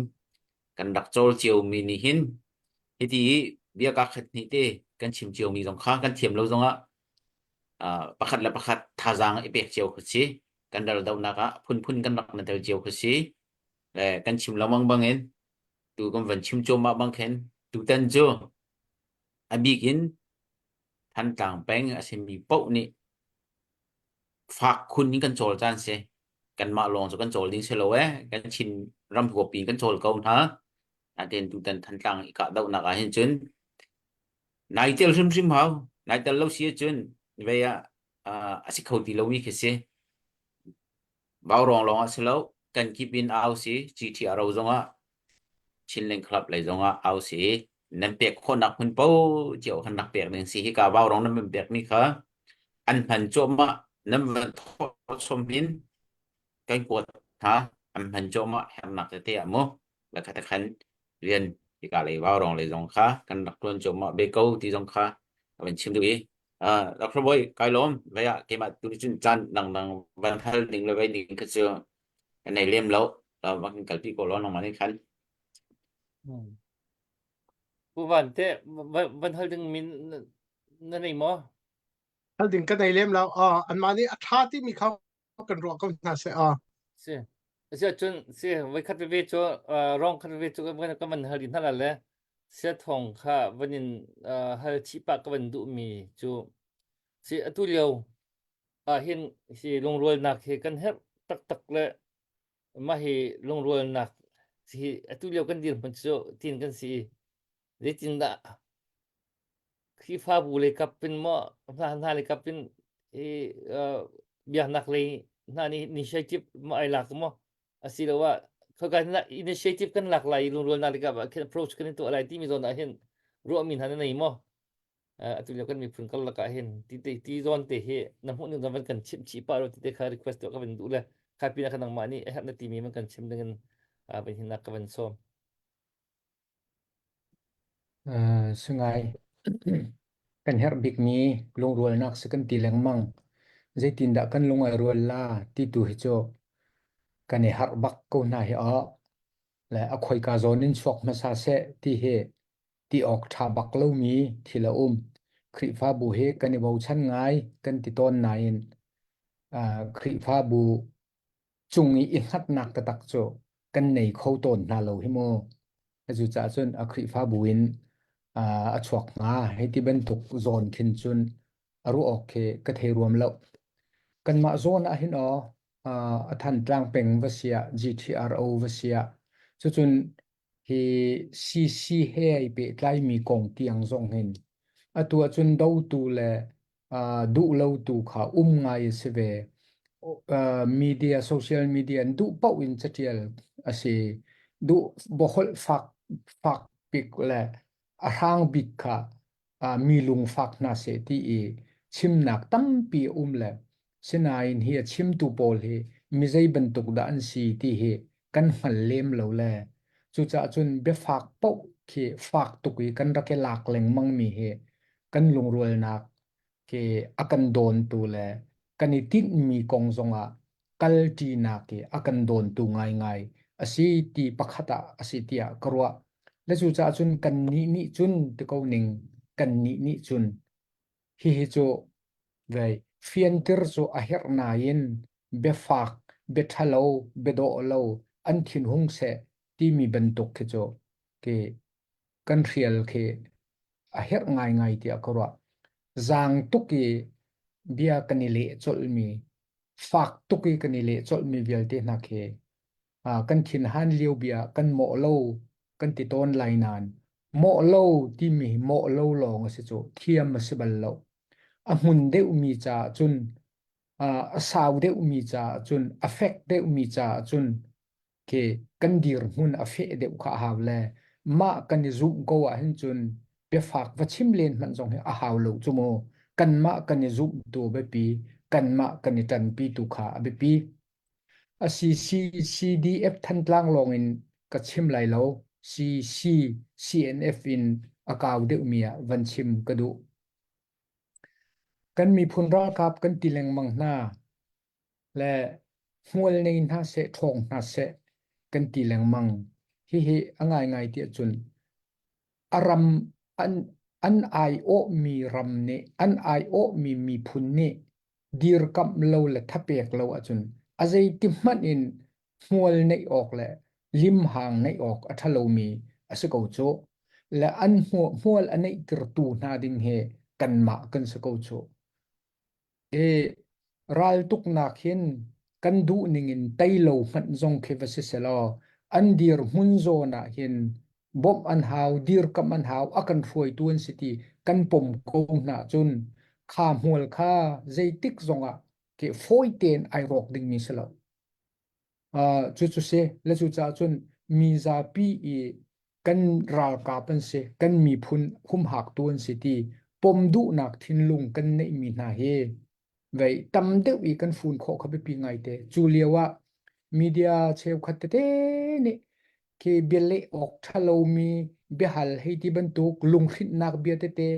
kan rak cawl cio mi nih hin hiti bia ka khat hnih te kan chim cio mi zong kha kan thiam lo zongah pakhat le pakhat thazaang i pek cio kha si kan ral dohnak ah phunphun kan rak na tel cio kha si le kan chim lengmang bangin tu kan van chim cuahmah bang khin tutan cu a bik in Thantlang peng a simi paoh nih fak khun in kan cawl caan si. Kanmah lawng cu kan cawl ding si lo ee. Kan Chin ram huapi in kan cawl ko hna. Nain tutan Thantlang i kahdohnak ah hin cun nai tel hrimhrim hau. Nai tel lo si ahcun vei ah a si kho ti lomi khi si. Vaurawng lawng ah si lo, kan kip in au si, GTRO zongah Chinland Club lei zongah au si. Nan pek khawhnak hmun paoh cio khan rak pek ding si. Hika vaurawng nan van pekmi kha an hman cuahmah, nan van thawh chom hin kan kuat hna, an hman cuahmah hernak tete ah mu. La kha khan rian hika lei vaurawng lei zong kha kan rak tuan cuahmah ve ko ti zong kha ka van chim duh i Uh, Dr. Boy, kai lawm. Vai ah keimah tu nih cun caan dangdang van hal ding le vai ding kha cu kan nei lem lo. Uh, va kan kalpi ko lo nangmah nih khan. Hmm. Pu Van te van hal ding min na nei maw? Hal ding ka nei lem lo. Uh, anmah nih a ṭha timi kha kan ruah ko hna seh. Uh. Si. Asi ahcun si voi khat veve cu rong khat veve cu kan kan van hal din hna le sia thong kha van in hal chih pah ka van duh mi cu si atu lio ah hin si lungrualnak hi kan herh taktak le mah hi lungrualnak hi atu lio kan dirhmun cu tin kan si zeitindah Khrihfabu lei kap in maw hna hna lei kap in i uh, biaknak lei hna nih initiative maw ai lak maw asiloah khoika na initiative kan lak lai lungrualnak lei kap ah khin approach kan i tuah lai timi zawn ah hin ruahmi hna na nei maw atu lio kan miphun karlak ah hin ti te ti zawn te hi na hmuh ning van kan chimh chih pah lo ti te kha request tuah ka van duh le kha pin ah kha nangmah nih a herh na timi man kan chim ding in van hinak ka van sawm Uh, sungai kan herh bikmi lungrualnak si kan ti lengmang. Zeitindah kan lung ai rual la ti tu hi cu kan i harh bak ko hna hi aw. Le a khoika zawn in chuak hmasa seh ti hi ti awk ṭha bak lomi thil a um. Khrihfabu hi kan i bochan ngai kan ti tawn nain uh, Khrihfabu cung i i hngatnak taktak cu kan nei kho tawn hna lo hi mu. Cucaah cun a Khrihfabu in a chuak hnga hei ti bantuk zawn khin cun a ruah awk khi ka thei ruam lo. Kanmah zawn ah hin aw a Thantlang peng va siah GTRO va siah cucun Hi CC he ai pehtlaimi kong tiang zong hin atu ahcun dotu le uh, duh lotu kha um ngai a si ve. Uh, media, social media in duh paoh in catial a si. Duh boholh fak fak bik le a hrang bik kha uh, mi lungfak hna seh ti i chimnak tampi a um le sinain hi a chimtu pawl hi mi zei bantuk dah an si ti hi kan hngal lem lo le cucaah cun biafak paoh khi fak tuk i kan rak i lak lengmang mi hi kan lungrualnak khi a kan dawntu le kan i tinhmi kong zongah kalṭinak i a kan dawntu ngaingai a si ti pakhat ah a si tiah ka ruah. Le cucaah cun kannih nih cun ti ko ning kannih nih cun hihi cu vei fianter cu a herh nain biafak, biaṭhalo, biadawh lo an thinhung seh timi bantuk khi cu khi kan hrial khi a herh ngaingai tiah ka ruah. Zaang tuk i bia kan i leh colhmi, fak tuk i kan i leh colhmi vialte hna khi kan thinhan lio bia kan mawh lo kan ti tawn lai nain mawh lo timi hi mawh lo lawng a si cu thiam a si bal lo. A hmun deuhmi caah cun a sau deuhmi caah cun a fek deuhmi caah cun khi kan dirhmun a feh deuh kha a hau le mah kan i zumh ko ahhin cun biafak va chim len hmanh zong hi a hau lo cu mu. Kanmah kan i zumh tu a biapi, kanmah kan i ṭanpi tu kha a biapi. A si CDF Thantlang lawng in ka chim lai lo. CC CNF in a kau deuhmi ah van chim ka duh. Kan miphun ralkap kan ti lengmang hna le hmual nei hna seh, ṭhawng hna seh kan ti lengmang. Hihi a ngaingai tiah cun a ram an an aiawhmi ram nih an aiawhmi miphun nih dirkamh lo le thapek lo ahcun a zeiti hmanh in hmual neih awk le limhang neih awk a ṭha lomi a si ko cu. Le an hmual a neihtertu hna ding hi kanmah kan si ko cu. I raltuknak hin kan duh ning in tei lo hmanh zong khi va si selaw an dirhmun zawn ah hin bawmh an hau, dirkamh an hau, a kan hruaitu an si ti kan pom ko hna cun kha hmual kha zeitik zongah ke fawi tein ai rawk dingmi si lo. Uh, cucu si, le cucaah cun mi zapi i kan ralkap an si, kan miphun humhaktu an si ti pom duhnak thinlung kan neihmi hna hi vei tam deuh i kan fun khawh kha biapi ngaite. Cu lio ah media cheukhat tete nih khi bialeh awk ṭha lomi biahal hei ti bantuk lunghrinhnak bia tete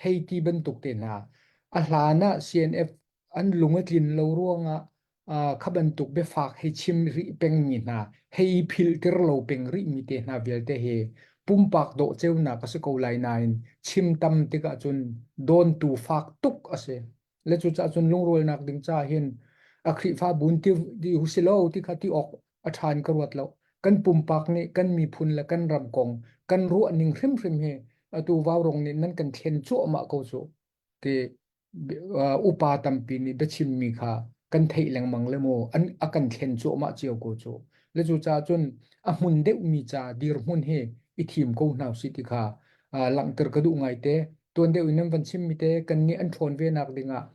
hei ti bantuk te hna a hlan ah CNF an lung a tlin lo ruangah kha bantuk biafak hei chim rih pengmi hna hei philhter lo peng rihmi te hna vialte hi pumpak dawh ceunak a si ko lai nain chim tam tikah cun dawntu fak tuk a si. Le cucaah cun lungrualnak ding caah hin a Khrihfabu ti ti si lo ti kha ti awk a ṭha in ka ruat lo. Kan pumpak nih kan miphun le kan ram kong kan ruah ning hrimhrim hi atu vaurong nih nan kan thlen cuahmah ko cu ti upa tampi nih biachimmi kha kan theih lengmang le maw an a kan thlen cuahmah cio ko cu. Le cucaah cun a hmun deuhmi ca dirhmun hi i thim ko hna usih ti kha langhter ka duh ngaite. Tuan deuh in nan van chimmi te kan nih an ṭhawn ve nak dingah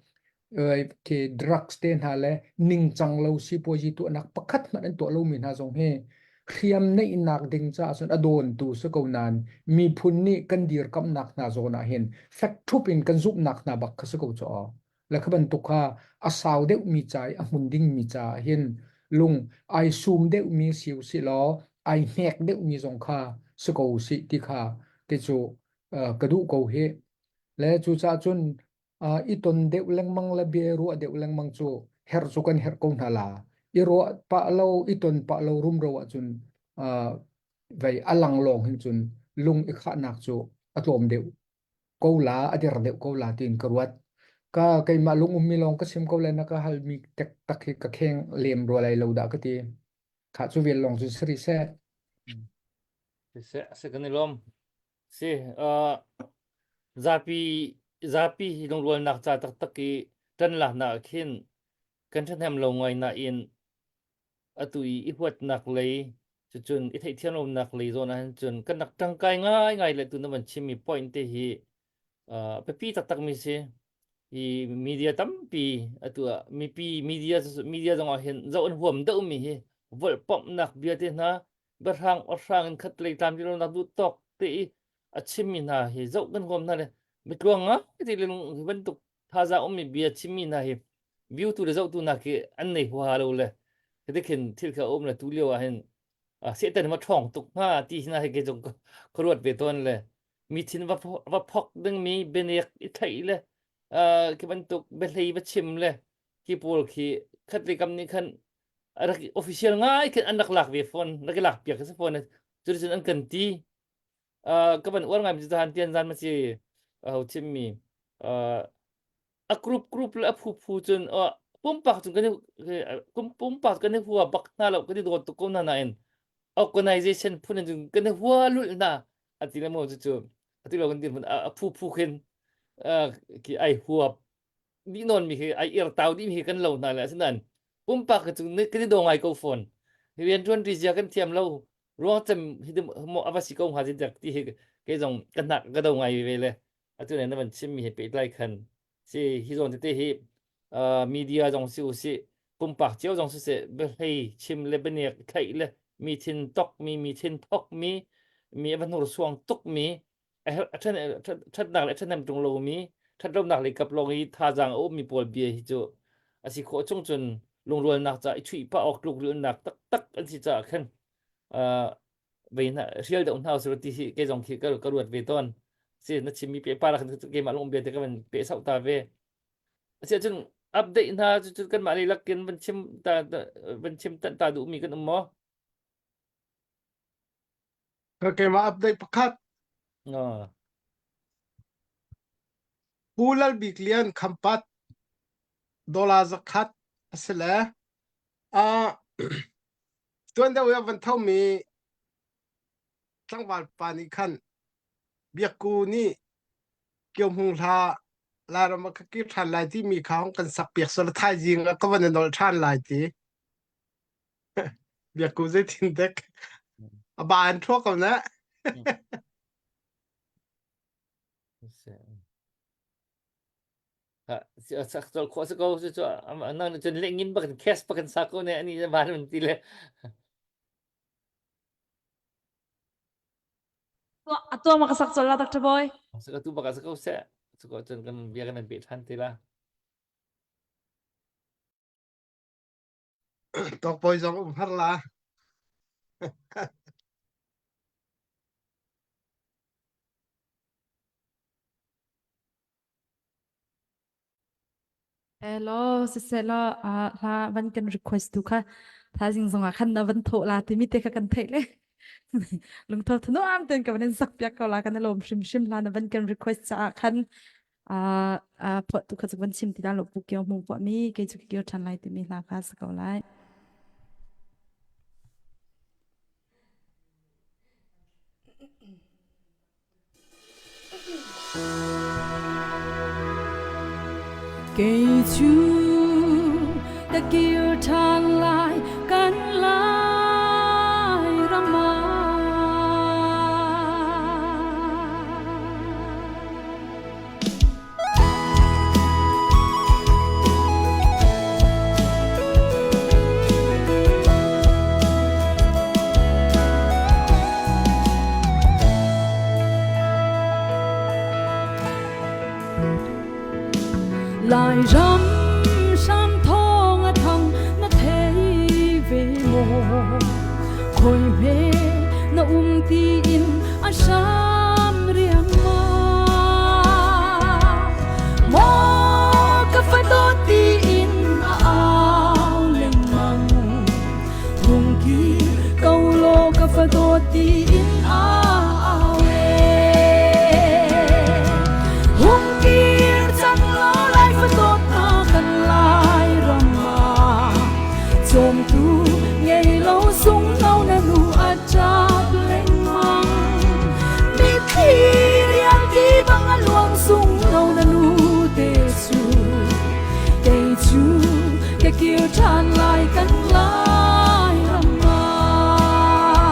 khi drugs te hna le ningcang lo sipuazi tuahnak pakhat hmanh an tuah lomi hna zong hi hriam neihnak ding caah cun a dawntu si ko nain miphun nih kan dirkamnak hna zawn ah hin fek ṭhup in kan zumhnak hna bak kha si ko cu aw. Le kha bantuk kha a sau deuhmi ca i a hmun dingmi caah hin lung ai sum deuhmi si usih law ai hnek deuhmi zong kha si ko usih ti kha kei cu ka duh ko hih. Le cucaah cun i ton deuh lengmang le bia ruah deuh lengmang cu herh cu kan herh ko hna la. I ruah pah lo, i ton pah lo rumro ahcun vei a lang lawng hin cun lung i khahnak cu a tlawm deuh ko la, a der deuh ko la tiin ka ruat. Ka keimah lung ummi lawng ka chim ko le na ka halmi tak tak hi ka kheng lem rua lai lo dah ka ti. Khah cu vel lawng cun si rih seh. Siseh, a si kan i lawm. Si, uh, zapi zapi hi lungrualnak ca taktak i ṭan laknak ah khin kan ṭhahnem lo ngai nain atu i i huatnak lei. Cucun i theihthiam lonak lei zawn ahhin cun kan rak ṭangkai ngaingai le tu na van chimmi point te hi biapi taktakmi si. Hi media tampi atu ah mipi media media zong ah hin zoh an huam deuhmi hi volhpomhnak bia te hna biahrang awhrang in khat lei tlam lonak duh tawk te i a chimmi hna hi zoh kan huam hna le mitluang ngai ti le hi bantuk thazaang ummi bia chimmi hna hi view tu le zohtu hna khi an nei huaha lo le khi khin thil kha um le tu lio ah hin sehtan ma ṭhawng tuk hnga ti hna hi kei zong ka ruat ve tawn le mi thin va va phok dingmi bianek i theih le khi bantuk biahlei va chim le khi pawl khi khat le kam nih khan rak official ngai khin an rak lak ve fawn rak i lak piak si fawn cuticun an kan ti ka van uar ngai mi cu han tian zan ma si ho chimmi a group group le a phu phu cun pumpak cun kan pumpak kan i hua bak hna lo kan i dawt tuk ko hna nain organization phun in cun kan i hua lulh hna a ti le mo cu cu atu lo kan dirhmun a phu phu khin ki ai hua dih nawn mi khi ai irtau dih mi khi kan lo hna le asinain pumpak cu kan i daw ngai ko fawn rian ṭuan ṭi zia kan thiam lo ruang cem hi mo ava si ko hnga ti ti hi kei zong ka hnak ka do ngai ve le atu ne na van chim mi he pehtlai khan si hi zawn tete hi media zong si usih pumpak cio zong siseh biahlei chim le bianek thlaih le mi thin tok mi mi thin thok mi mi a va hnursuang tuk mi ṭhatnak le ṭhahnem ṭung lomi ṭhatlonak lei kap lawng i thazaang a ummi pawl bia hi cu a si khawh chung cun lungrualnak ca i chuih pah awk tlukrilnak taktak an si caah khan vei hna hrial deuh hna usih ti hi kei zong khi ka ka ruat ve tawn si na chimmi pe pa khan keimah lung bia te ka van pe sau ta ve asi ahcun update hna cu cu kanmah lei lakin van chim ta van chim tan ta duhmi kan um maw Keimah update pakhat. No. Pu Lal Bik Lian Khampat dollar zakhat a si le uh, tuan deuh i a van thomi tlangval pa nih khan Biakku nih Kio Hmung hla Lairam ah ka kir ṭhan lai timi kha hong kan sak piak sawla thaizing ah ka van i nolh ṭhan lai ti. Biakku zeitin dek a ba an ṭhuak ko na. Sak col khawh si ko cu cu nang cun lengin bak in cash bak in sa ko ne ani van un ti le Atu ma ka sak col la Dr. Boy. Saka tu bak sa ko se. Saka cun kan bia kan pe than te la. Tawk bawi zong um har la. Hello, siseh law hla van kan request tu kha thaizing zongah khan na van thawh la timi te kha kan theih le lungtho thanuam ten ka van in sak piak ko la kan i lawm hrimhrim hla na van kan request caah khan phuah tu kha cu van chim ti dah lo pu kio hmu phuah mi kei cu kio ṭhan lai timi hla kha si ko lai. Kei cu ka kir ṭhan lai kan Lairam ah. Lairam hram thawng a thang na thei ve maw khoi hme na um ti in a hram riangmang maw ka fa dawt ti in a au lengmang Hungki ko law ka fa dawt ti in a au e Hungkir cang law lai fa dawt na kan lai ram ah Cawmtu ngei lo sung no na nu a ṭap lengmang Mitthli rial ti bang a luang sung no na nu te cu Kei cu ka kir ṭhan lai kan lai ram ah.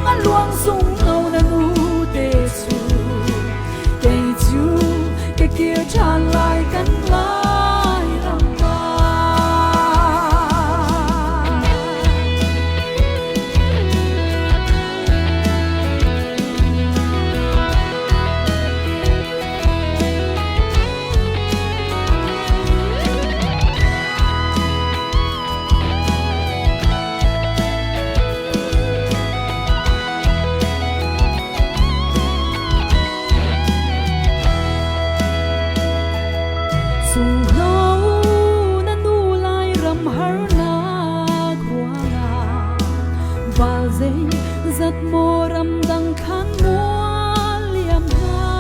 a luang sung lo na nu te cu kei cu ka kir ṭhan lai kan lai ram ah. Sungno na nu lai ram harnak ruangah val zei zat maw ram dang khan mual liam hna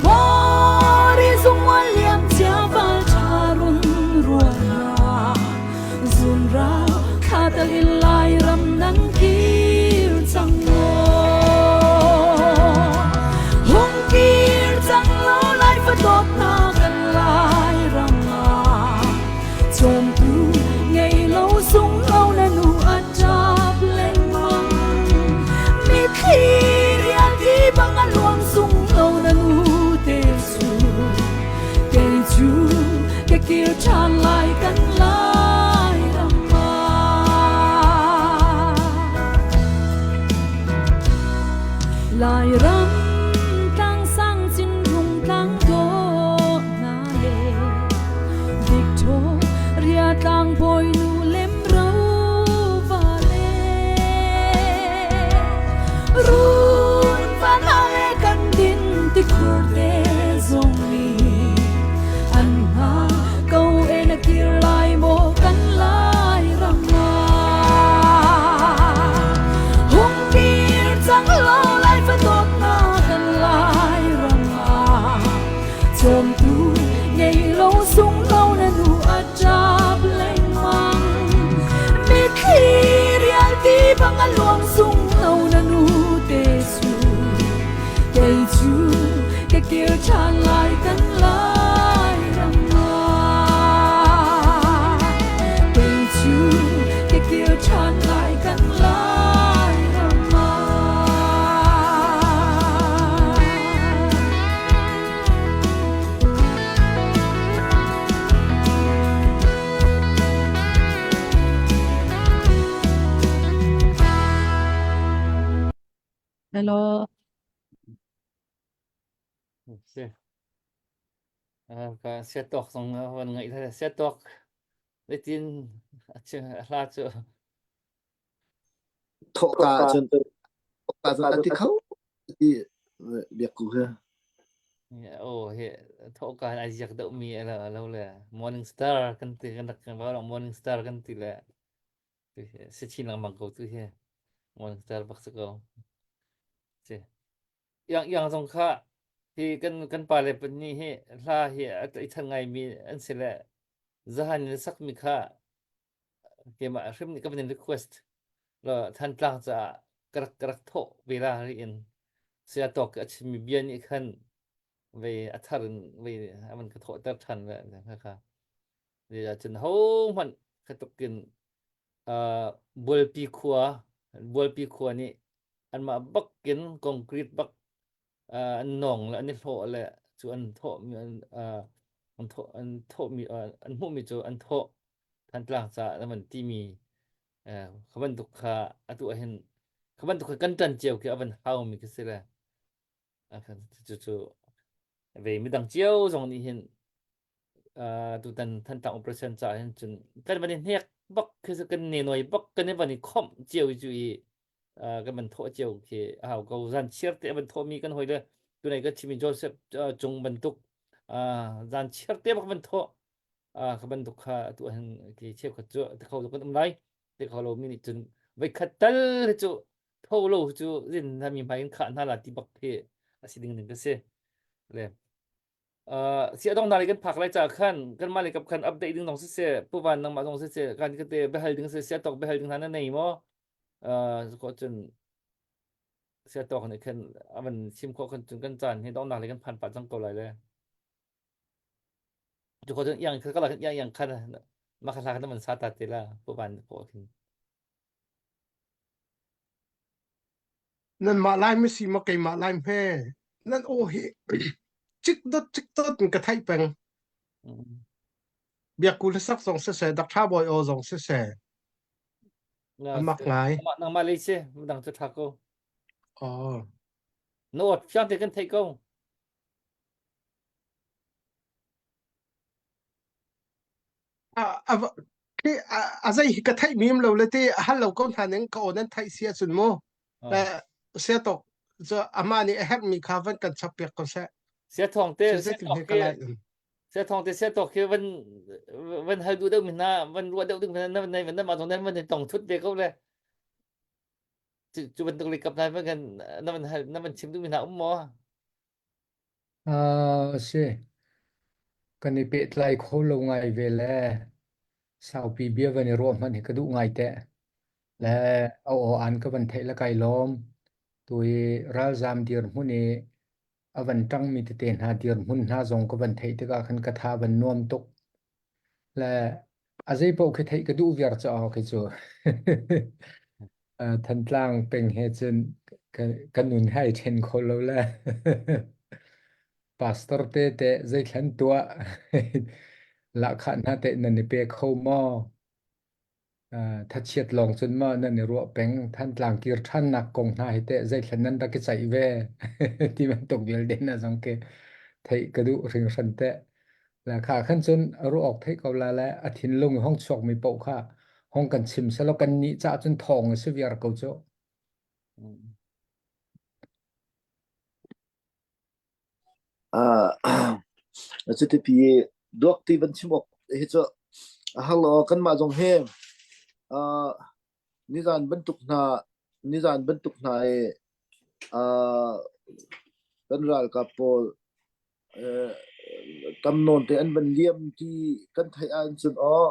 Mori zung mual liam cia val tha run ruangah zun ral thla tal in lai ram nan kir cang maw hung kir cang lo lai fa dawtnak kan lai ram ah cawmtu ngei lo sung lo na nu a ṭap lengmang mitthli rialti bang a luang sung lo na nu te cu kei cu ka kir ṭhan lai kan lai ram ah Lairam tlang sang cin rung tlang dawh hna le Victoria tlang bawinu lem ro va le Run van le kan din ti khur te zong nih an nga ko e na kir lai maw kan lai ram ah hung kir cang lo lai fa dawtnak kan lai ram ah cawmtu ngei lo sung lo na nu a ṭap lengmang mitthli rialti bang a luang sung lo na nu te cu kei cu ka kir ṭhan lai kan lai ram ah kei cu ka kir ṭhan lai kan lai ram ah Hello. Si. Ka siatawk zong van ngaih la siatawk zeitin a hla cu Thawhka cun thawhka cun a ti kho ti biakku he. Oh he thawhka ai ziak deuh mi a lo le morning star kan ti kan rak kan morning star kan ti le si chin lengmang ko tu hi morning star bak si ko si yang yang zong kha hi kan kan pa le pahnih hi hla hi a i than ngai mi an si le zahan in sak mi kha keimah hrim nih ka van in request lo Thantlang caah ka rak ka rak thawh ve la ri in saya tawk a chimmi bia nih khan ve a thar in ve a van ka thawhter ṭhan ve kha kha cun hohmanh kha tukin uh, Bualpi khua Bualpi khua nih anmah bakin concrete bak uh, an nawng le an i hlawh le cu an thawhmi an uh, an thawh an thawhmi uh, an hmuhmi cu an thawh Thantlang caah an van timi uh, kha bantuk kha atu ahhin kha bantuk kha kan ṭan cio khi a van haumi khi si le cu cu ve midang cio zong nih hin uh, tutan Thantlang operation caah hin cun kan van i hnek bak khi cu kan ne noi bak kan i van i khomh cio cu i uh, kan van thawh cio khi a hau ko zan chiar te van thawh mi kan hoi le tunai ka chimi Joseph uh, cung bantuk uh, zan chiar te bak van thawh uh, ka bantuk kha tu hin ki cheukhat cu te kho kan um lai te kho lo mi nih cun voi khat tal cu tho lo cu zin na mi hmai in khah hna la ti bak khi a si ding ning ka si le Uh, si adong nari kan phak lai cha khan kan mah le kap khan update ding dong si se puvan nang mah dong si se kan ka te behal ding si sia tok behal ding hna na nei mo uh ko chun sia tok ni khan avan chim kho kan chun kan chan hi dong nak le kan phan pa chang ko lai le chu ko chun yang ka la yang yang khan ma kha la kan man sa ta te la puvan ko khin. Nanmah Lai masi maw keimah Lai hme? Nan aw hi cik dot cik dot in ka theih peng. Biakku hlasak zong siseh, Dr. Bawi aw zong siseh. Amak ngai. Nangmah lei si, midang cu ṭha ko. Oh. Na awt fiang te kan theih ko. A zei hi ka theih mim lo le ti hal lo ko hna ning ka aw nan theih si ahcun mu. Sia tok cu amah nih a herhmi kha van kan chap piak ko seh. Sia thawng te sia thawng te sia tok khi van van hal duh deuh mi hna van ruah deuh ding na van van mah zong van tong thut ve ko le cu bantuk le kap hna van kan na van hal na van chim duh mi hna um maw? A si. Kan i pehtlai kho lo ngai ve le saupi bia van i ruah hmanh hi ka duh ngai teh. Le a aw an ka van theih le kai lawm. Tu i ralzaam dirhmun i a van ṭangmi tete hna dirhmun hna zong ka van theih tikah khan ka tha van nuam tuk. Le a zei paoh khi theih ka duh viar caah khi cu. Thantlang peng he cun ka nun hai ṭhen kho lo le. Pastor te teh zeithlan tuah lahkhah hna teh nan i pe kho maw? Thachiat lawng cun maw nan i ruah peng? Thantlang kir ṭhannak kong hna hi teh zeithlan nan rak i ceih ve? Ti bantuk vialte hna zong khi theih ka duh hringhran teh. Le kha khan cun ruah awk theih ko la le a thinlung hong chuakmi paoh kha hong kan chim selaw kan nih caah cun thawng a si viar ko cu. Uh, cuti duak ti van chim awk hi cu a har lo kanmah zong hi uh, nizan bantuk hna nizan bantuk hna i uh, kan ralkap pawl uh, tam nawn te an van liam ti kan theih ahcun aw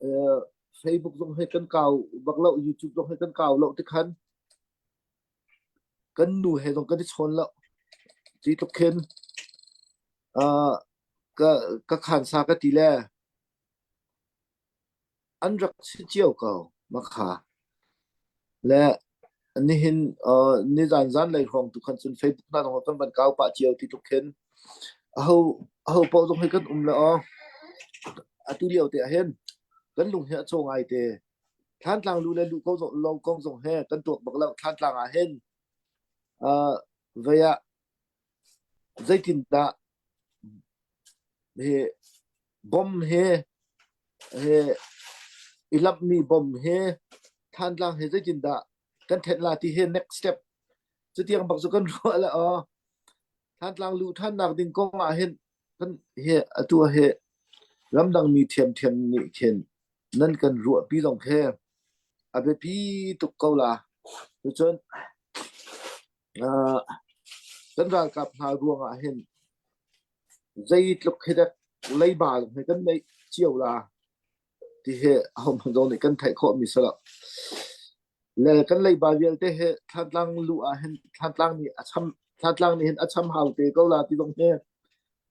uh, Facebook zong hi kan kau bak lo YouTube zong hi kan kau lo ti khan Kan nu he zong kan i chawn lo. Ci tluk khin uh, ka ka khansa ka ti le an rak si cio ko makha. Le nihin uh, nizan zan lei hrawng tu khan cun Facebook hna zong kan van kau pah cio ti tluk khin aho aho paoh zong hi kan um le aw atu lio te ah hin kan lung hi a caw ngai te. Thlantlang lu le lu ko zong lo kong zong he kan tuak bak lo. Thlantlang ah hin uh, vei ah zeitindah hi bom he he i lamhmi bom he Thantlang he zeitindah kan thenh la ti hi next step cutiang bak cu kan ruah le aw Thantlang luh ṭhannak ding kong ah hin kan hi atu hi ramdang mi ṭhiamṭhiam nih khin nan kan ruahpi zong khi a biapi tuk ko la. Cucun uh, kan ralkap hna ruang ah hin zeitluk hi dek leiba hi kan neih cio la ti hi ahohmanh zong nih kan theih khawhmi si lo. Le kan leiba vialte hi Thantlang luh ah hin Thantlang nih a cham Thantlang nih hin a cham hau te ko la ti zong hi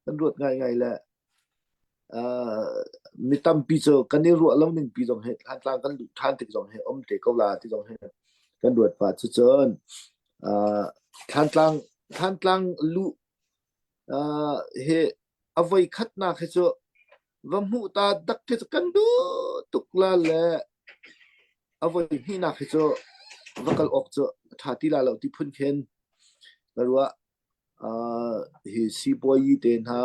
kan ruat ngaingai le uh, mi tampi cu kan i ruah lo ning pi zong hi Thantlang kan luh ṭhan tik zong hi um te ko la ti zong hi kan ruat pah cucun uh, Thantlang Thantlang luh uh, hi a voi khatnak hi cu va hmuh ta dak khi cu kan duh tuk la le a voi hnihnak hi cu va kal awk cu a ṭha ti la lo ti phun khin ka ruah. Uh, hi sipuayi te hna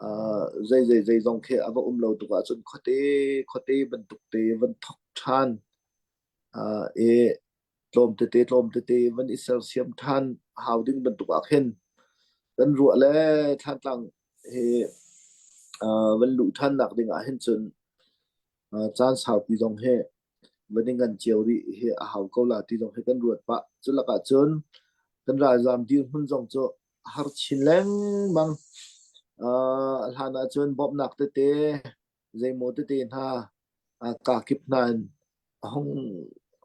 uh, zei zei zei zong khi a va um lo tuk ahcun khuate khuate bantuk te van thok ṭhan uh, i tlawm tete tlawm tete van i sersiam ṭhan hau ding bantuk ah khin kan ruah le Thlantlang hi uh, van luh ṭhannak ding ah hin cun uh, caan saupi zong hi van i ngan cio rih hi a hau ko la ti zong hi kan ruat pah. Cu lakah cun kan ralzaam dirhmun zong cu a har chin lengmang. Uh, hlan ah cun bawmhnak tete zeimaw tete hna uh, kakip hna in a hung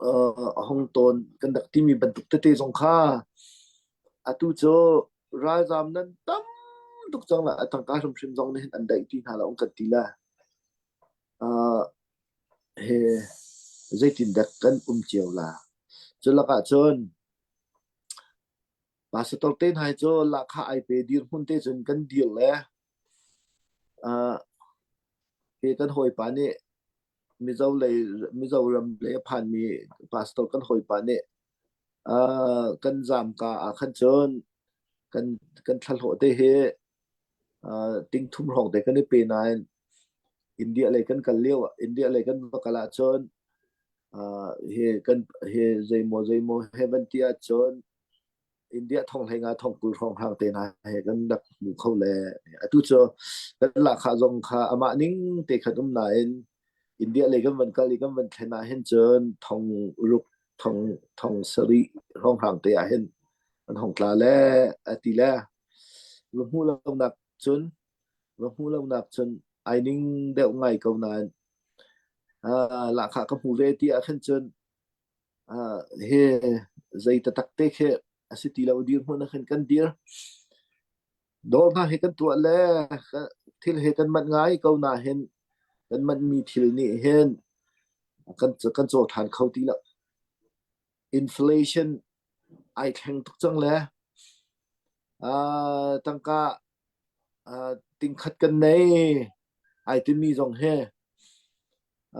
uh, a hung tawn kan rak timi bantuk tete zong kha atu cu ralzaam nan tam tuk cang la a tangka hrimhrim zong nih hin an daih ti hna lo an kan ti la uh, he zeitindah kan um cio la? Cu lakah cun pastor te hna hi cu lahkhah ai pe dirhmun te cun kan dir le uh, hi kan hawipa nih Mizo lei Mizoram lei a phanmi pastor kan hawipa nih uh, kan zamka ah khan cun kan kan thlahlawh te hi uh, ting thum hrawng te kan i pe nain India lei kan kal lio India lei kan va kal ahcun uh, hi kan hi zeimaw zeimaw he van ti ahcun India thong hlei nga thong 20 hrawng hang te hna he kan rak hmu kho le atu cu kan lahkhah zong kha amah ning te khan um nain India lei kan van kal i kan van thlen ah hin cun thong ruk thong thong sarih hrawng hang te ah hin an hong tla le ati le va hmuh lo nak cun va hmuh lo nak cun ai ning deuh ngai ko nain uh, lahkhah ka hmu ve ti ah khan cun uh, he zei taktak te khi a si ti lo dirhmun ah khan kan dir. Dawr hna hi kan tuah le thil he kan manh ngai ko na hin kan manh mi thil nih hin kan kan caw ṭhan kho ti lo. Inflation ai thleng tuk cang le uh, tangka uh, tingkhat kan nei ai timi zong he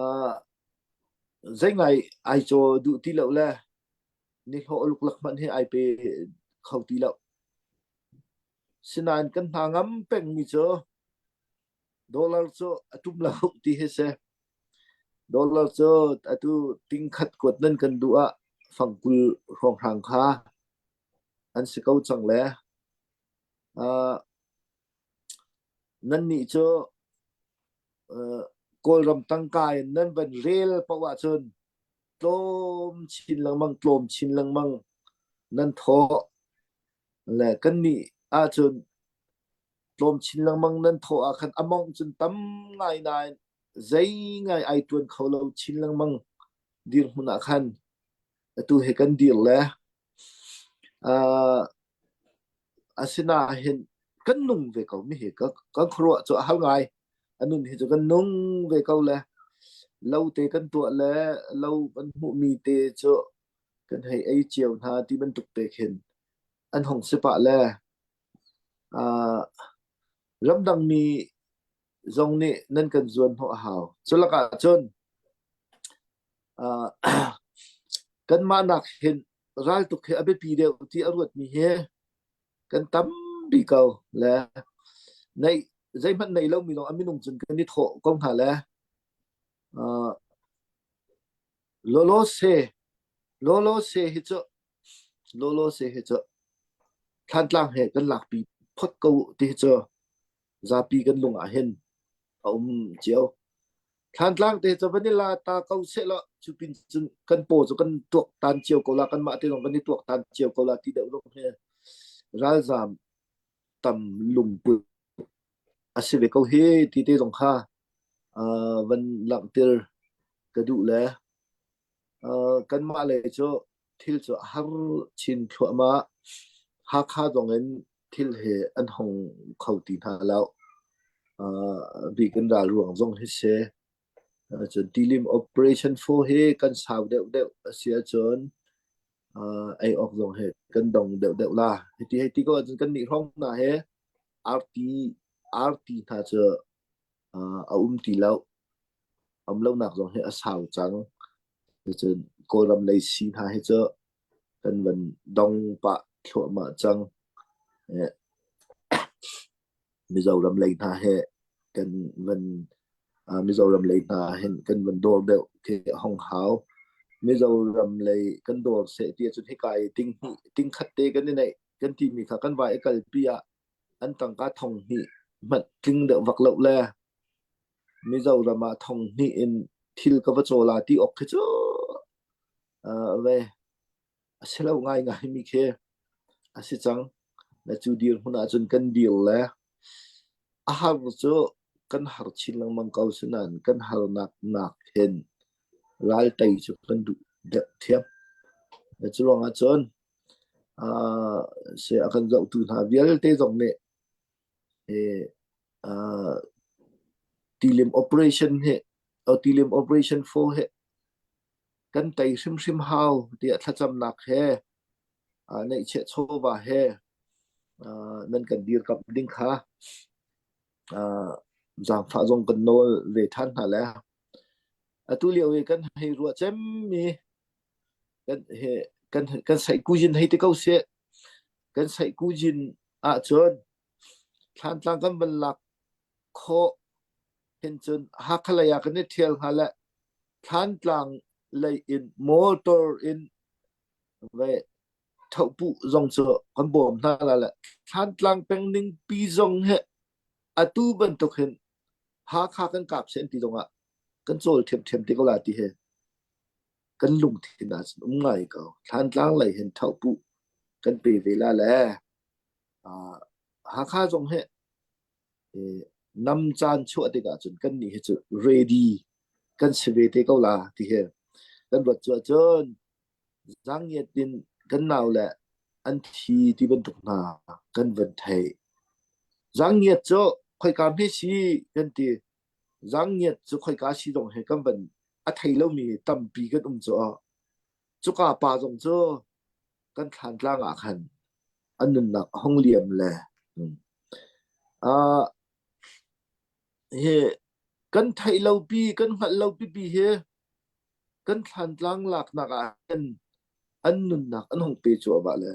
uh, Zei ngai ai caw duh ti lo le nihlawh luklak hmanh hi ai pe kho ti lo. Sinain kan hna ngam pengmi cu dollar cu a ṭum lo ti hi si. Dollar cu atu tingkhat kuat nan kan duh ah fang 20 hrawnghrang kha an si ko cang le uh, nannih cu Kawlram tangka in nan van rel paoh ahcun tlawm chin lengmang tlawm chin lengmang nan thawh le kannih ahcun tlawm chin lengmang nan thawh ah khan a mawngh cun tam ngai nain zei ngai ai ṭuan kho lo chin lengmang dirhmun ah khan atu he kan dir le uh, Asinain kan nung ve ko mi hi ka kan khuaruah cu a har ngai. A nun hi cu kan nung ve ko le lo te kan tuah le lo kan hmuhmi te cu kan hei ei cio hna ti bantuk te khin an hong si pah le uh, ramdang mi zong nih nan kan zuan hnawh a hau. Cu lakah cun uh, kanmah nak hin raltuk hi a biapi deuh ti a ruatmi hi kan tampi ko le neih zeihmanh nei lomi lawng a minung cun kan i thawh ko hna le uh, lolo se lolo se hi cu lolo se hi cu thlantlang he kan lakpi phot ko ti hi cu zapi kan lung ah hin a um cio. Thlantlang te cu vanilla ta ko seh law cu pin cun kan paw cu kan tuak tan cio ko la kanmah te zong kan i tuak tan cio ko la ti deuh zong hi ralzam tam lungput a si ve ko hi ti te zong kha uh, van langhter ka duh le uh, kanmah lei cu thil cu a har chin thluahmah. Hakha zong in thil hi an hong kho ti hna lo. Uh, bik in ral ruang zong hi si. Uh, cun tilim operation 4 hi kan sau deuh deuh a si ahcun uh, ei awk zong hi kan dong deuh deuh la. Hiti hei ti ko ahcun kan nih hrawng hna he RT RT hna cu uh, a um ti lo. Um lonak zong hi a sau cang. Cun Kawlram lei si hna hi cu kan van dong pah thluahmah cang. Mizoram lei hna he kan van Mizoram lei hna hin kan van dawr deuh khi a hong hau. Mizoram lei kan dawr seh ti ahcun hika i ting hnih ting khat te kan i neih kan timi kha kan vai i kalpi ah an tangka thong hnih hmanh tling deuh vak lo le Mizoram ah thong hnih in thil ka va caw la ti awk khi cu uh, ve a si lo ngaingai mi khi a si cang. Na cu dirhmun ahcun kan dir le a har cu kan har chin lengmang ko sinain kan harnak nak hin ral tei cu kan duh deuh thiam. Na cu ruangah cun uh, si a kan zohtu hna vialte zong nih uh, tilim operation hi uh, tilim operation 4 hi. kan tei hrimhrim hau tiah thlacamnak he neihchiah chawva he nan kan dirkamh ding kha zaangfah zong kan nawl ve ṭhan hna le atu lio i kan hei ruah cemmi kan he kan kan saihkuzin hei ti ko seh kan saihkuzin ahcun Thlantlang kan van lak khawh hin cun Hakha lei ah kan i ṭhial hnga le Thlantlang lei in motor in ve thohpuh zong cu kan bawm hna la le Thlantlang peng ningpi zong hi atu bantuk hin Hakha kan kap sen ti zongah kan cawl ṭhiamṭhiam te ko la ti hi kan lungthin ah cun um ngai ko. Thlantlang lei hin thohpuh kan pe ve la le Hakha zong hi nam caan chuah tikah cun kannih hi cu ready kan si ve te ko la ti hi kan ruat cu ahcun zaangiat in kan nau le an thi ti bantuk hna kan van theih. Zaangiat cu khoika hme si kan ti. Zaangiat cu khoika si zong hi kan van a thei lomi tampi kan um cu. Cuka pa zong cu kan thlantlang ah khan an nunnak a hung liam le uh, hi kan theih lo pi kan hngalh lo pipi hi kan thlantlang laknak ah hin an nunnak an hung pe cuahmah le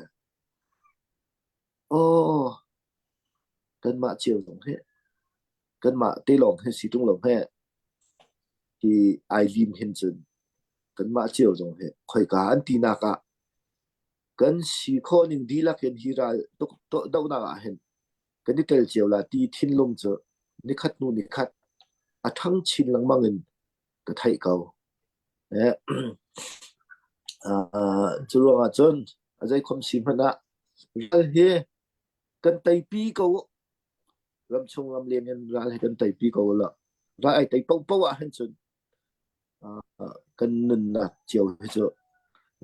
oh kanmah cio zong hi kanmah te lawng hi si tung lo he hi ai lim hin cun kanmah cio zong hi khoika an tinak ah kan si khawh ning dihlak in hi ral dohnak ah hin kan i tel cio la ti thinlung cu nikhat hnu nikhat a ṭhang chin lengmang in ka theih ko. Eh, uh, cu ruangah cun a zeikhom si hmanh ah ral hi kan teipi ko ramchung ramleng in ral hi kan teipi ko la ral ai tei paohpaoh ah hin cun kan nunnak cio hi cu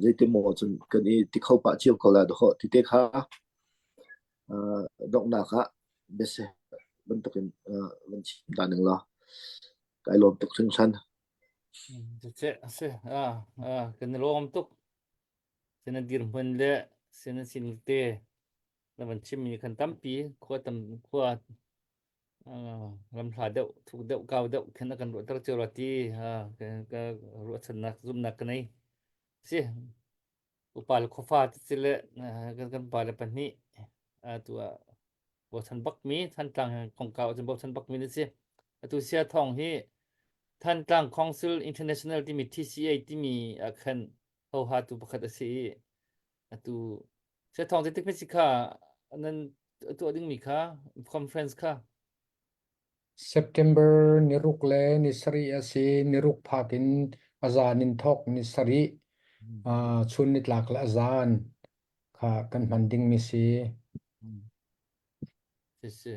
zeitimaw cun kan i ti kho pah cio ko la dawh ti te kha donghnak ah biasi bantukin van chim ta ning law kai lawm tuk hringhran. Cucu a si. Ah, ah, kan i lawm tuk. Sina dirhmun le sina sining te na van chimmi khan tampi khua tam khua lamhla deuh thuk deuh kau deuh khin a kan ruahter cio la ti ka ruahchannak zumhnak ka nei si upa le khuafa ti le kan kan pa le pahnih tu ah bochan bakmi Thantlang kongkau cun bochan bakmi na si atu sia thong hi Thantlang Council International timi TCA timi ah khan hoha tu pakhat a si i atu Sia thawng zeitik hmet si kha nan tuah dingmi kha conference kha September ni ruk le ni sarih a si. Ni ruk phak in a zan in thawk ni sarih uh, chun nitlak le a zan kha kan hman dingmi si. Si si.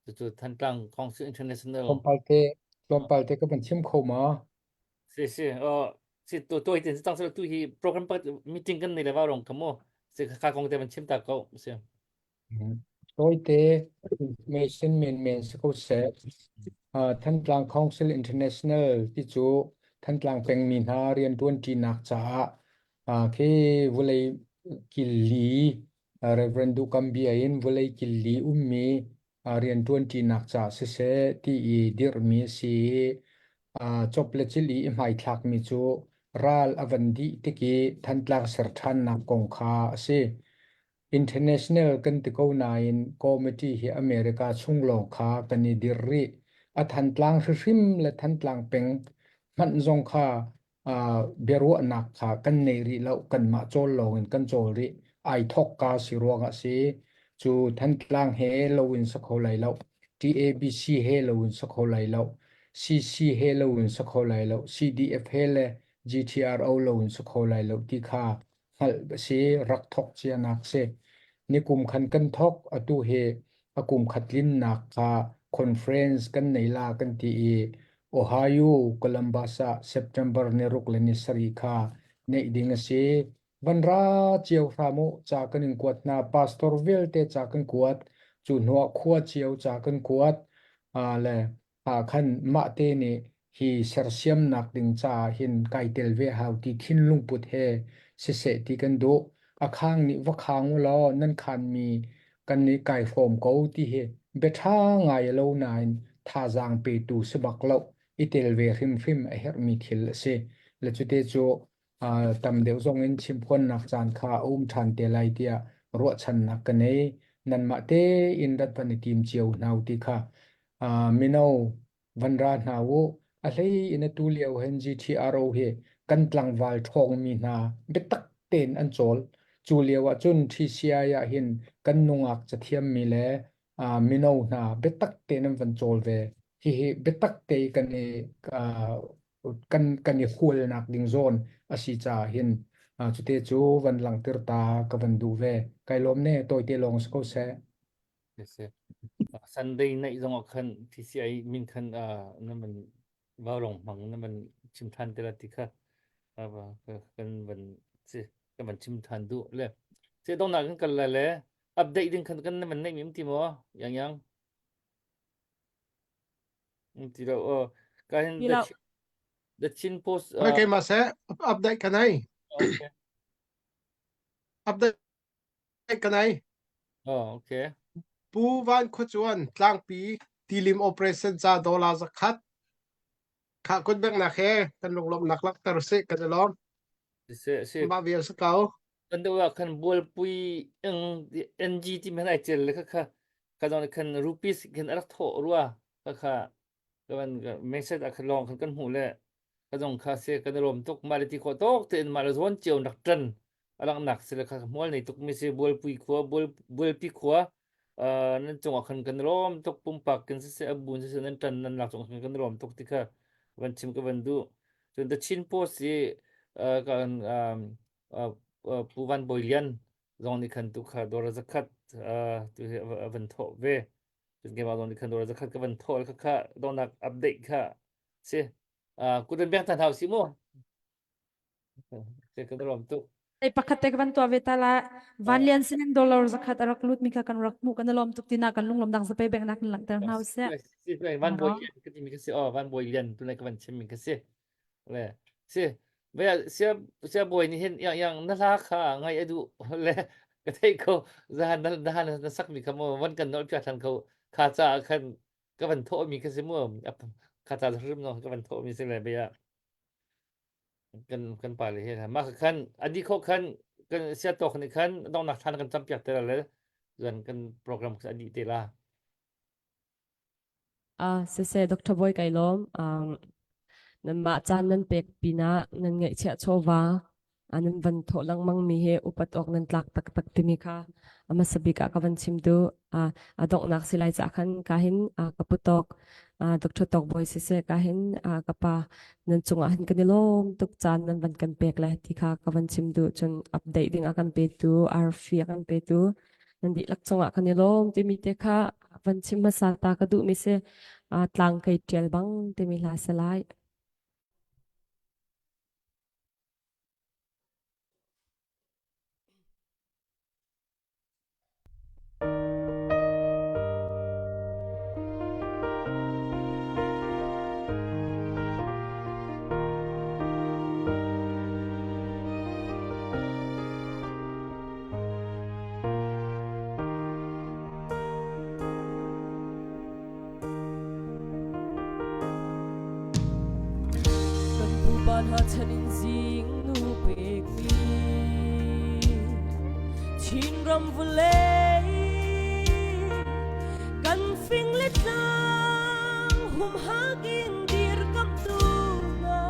Cucu Thantlang Council International. Tlawmpal te tlawmpal te ka van chim kho ma? Si si. Oh, si to to hi tin tang tu hi program pa meeting kan nei le wa rong kamo. Si kha kong te van chim ta ko. Si. Tawite information menmen si ko seh. Uh, Thantlang Council International ti cu Thantlang pengmi hna rianṭuanṭinak caah uh, khi vawlei kil li Reverend Duh Kam bia in vawlei kil li ummi rianṭuanṭinak caah siseh ti i dirhmi a si i cop le cil i i hmaithlakmi cu ral a van dih tik i Thantlang ser ṭhannak kong kha a si. International kan ti ko nain committee hi America chung lawng kha kan i dirh rih. A Thantlang hrihrim le Thantlang peng hmanh zong kha biaruahnak kha kan nei rih lo kanmah cawl lawng in kan cawl rih ai thawkka si ruangah si cu Thantlang he lo in sa kho lai lo TABC he lo in sa kho lai lo CC he lo in sa kho lai lo CDF he le GTRO lo in sa kho lai lo ti kha hngalh a si rak thawk cianak si nikum khan kan thawk atu hi a kum khat tlinnak kha conference kan nei la kan ti i Ohio Columbus ah September ni ruk le ni sarih kha neih ding a si van ra cio hram u ca kan in kuat hna pastor vialte ca kan kuat cu hnuah khua cio ca kan kuat le ah khan mah te nih. Hi sersiamnak ding caah hin kai tel ve hau ti thinlung put he siseh ti kan duh. A khang nih va khang u law nan khanmi kan i kai hrawm ko ti hi bia ṭha ngai a lo nain thazaang petu si bak lo i tel ve hrimhrim a herhmi thil a si. Le cute cu tam deuh zong in chimphuannak caan kha a um ṭhan te lai tiah ruahchannak ka nei. Nanmah tein rat van i tim cio hna u ti kha mino van ra hna u. A hlei in atu lio hin GTRO hi kan tlangval ṭhawngmi hna biatak tein an cawl. Cu lio ah cun TCI ah hin kan nungak cathiammi le mino hna biatak tein an van cawl ve. Hihi biatak te kan i kan kan i hualnak ding zawn a si caah hin cute cu van langhter ta ka van duh ve. Kai lawm ne tawite lawng si ko seh. Sunday night zong ah khan TCI min khan na man vaurong hmang na man chim than te la ti kha kan van kan van chim than duh le se dong na kan kal la le update ding khan kan na man nei mi ti mo yang yang ti lo o ka hin the the Chin Post Okay ma se update kan ai okay update kan ai. Oh, okay. Pu Van Khuacuan tlangpi tilim operation ca dollar zakhat kha kut bengnak he kan lunglawmhnak langhter sih kan i lawm. Si si. Mah vial si ko. Kan deuh ah khan bualpui NG ti men ai cel le kha kha ka dong khan rupees khan a rak thawh rua kha kha kan message ah khan lawng khan kan hmuh le ka zong kha se kan i lawm tuk mah le ti khawh tawk tein mah le zawn cio rak ṭan a langhnak si le kha hmual nei tuk mi si bualpui khua bual bualpi khua nan cungah khan kan i lawm tuk pumpak kin siseh a bun siseh nan ṭan nan lak cungah khan kan i lawm tuk ti kha van chim ka van duh cun The Chin Post i kan Pu Van Bawi Lian zong nih khan tu kha dawr zakhat tu hi a van thawh ve cun keimah zong nih khan dawr zakhat ka van thawh kha kha donghnak update kha si kut in beng than hau si mu se kan rom tuk Ei pakhat te ka van tuah ve ta la Van Lian sinin dollar zakhat a rak lut mi kha kan rak hmuh kan i lawm tuk tina kan lunglawm dang zapei beng nak in langhter hna usih. Van Bawi Lian ka timi ka si oh Van Bawi Lian tu ka van chim mi ka si le si ve sia sia bawi nih hin yang yang na hla kha ngai a duh le ka thei ko zahan na na na sak mi kha mo van kan nol pia than ko kha cha khan ka van thawhmi ka si mu kha ta hrim no ka van thawhmi si le bia kan kan pa le he mah khan adi kho khan kan sia tawk ni khan dongnak than kan campiak te la le zan kan program adi te la Ah siseh Dr. Bawi kai lawm. Um, nanmah caan nan pek pinah nan ngaihchiah chawva nan van thawh lengmang mi hi upat awk nan tlak taktak timi kha a hmasa bik ah ka van chim duh. A donghnak si lai caah khan ka hin ka pu tawk Dr. Tawk Bawi siseh ka hin ka pa nan cungah hin kan i lawm tuk caan nan van kan pek le ti kha ka van chim duh. Cun update ding a kan petu arfi a kan petu nan dihlak cungah kan i lawm timi te kha van chim hmasa ta ka duhmi si tlang kei ṭial bang timi hla si lai. Kan pupa hna chan in zing nu pekmi Chinram vawlei kan fing le tlang humhak in dirkamhtu hna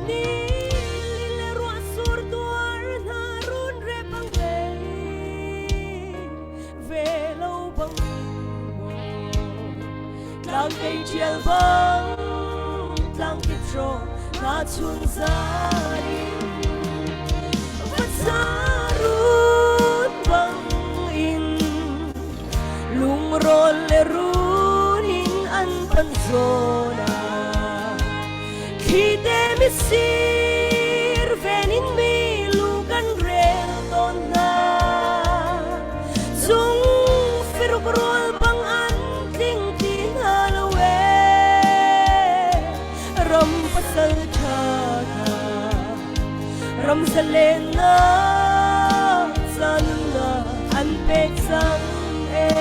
Ni le ruah sur tuar hna run rep ang ngei ve lo bang tlang kei ṭial bang tlang kip hrawng na chung zan in vatsa-run bang in lungrawl le run in an pan zawn ah Khi te mitsir ven in mi lu kan rel tawn hna. Zung firuk rual bang an tling ti hna lo ee. Ram zalennak ca nunnak an pek cang ee.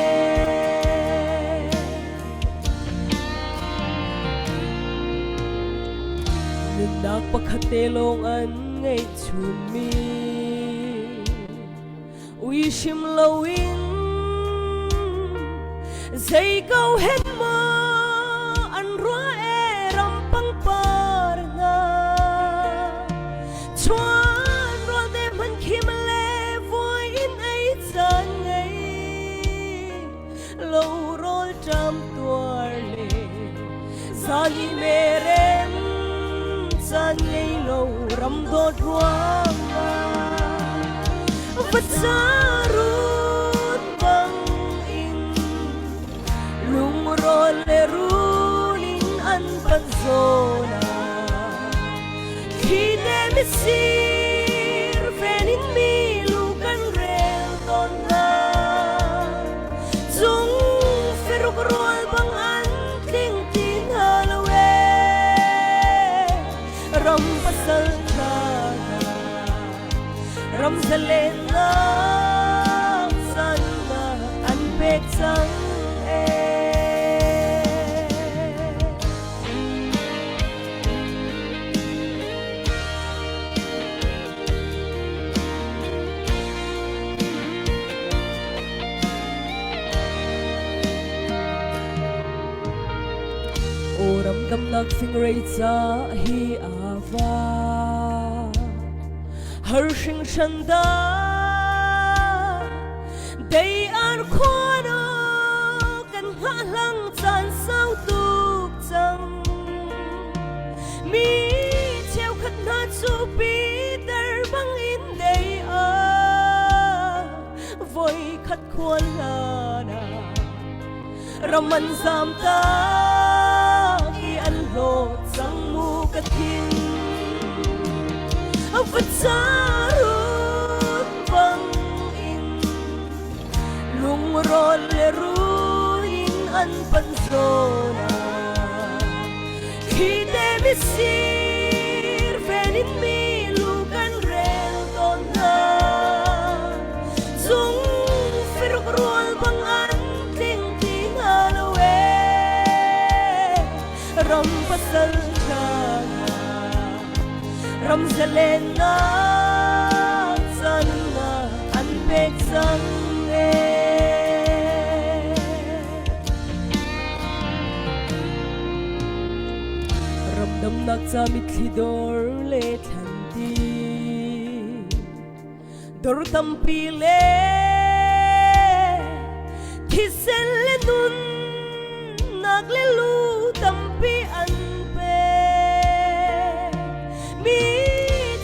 Nunnak pakhat te lawng an ngeih chunmi ui hrim loin zei ko hen maw an ruah e ram pangpar hna chuan rawl te hman khim le voi in ei caan ngei lo rawl ṭam tuar le zani merem caan ngei lo ram dawt ruangah vacarun bang in lungrawl le rul in an pan zawn ah khi te misir ven in mi lu kan rel tawn hna. Cung firuk rual bang an tling ti hna lo ee. Ram pasal tha hna, ram zalennak cannak an pek cang ee. Aw ram damnak fingrei ca hi a va har hringhran dah dei ar khua no kan hngahhlang caan sau tuk cang Mi cheukhat hna cu Peter bangin dei ah voikhat khual hlan ah ram an zam tak i an hlawt cang mu ka thin va carut bang in Lungrawl le ruin an pan zawn ah khi te misir ven in mi lu kan rel tawn hna. Zung firuk rual bang an tling ti hna lo ee. Ram pasal tha hna ram zalennak cannak an pek cang ee. Ramdamnak ca mitthli dor le thlanti dor tampi le thisen le nunnak le lu tampi an pe mi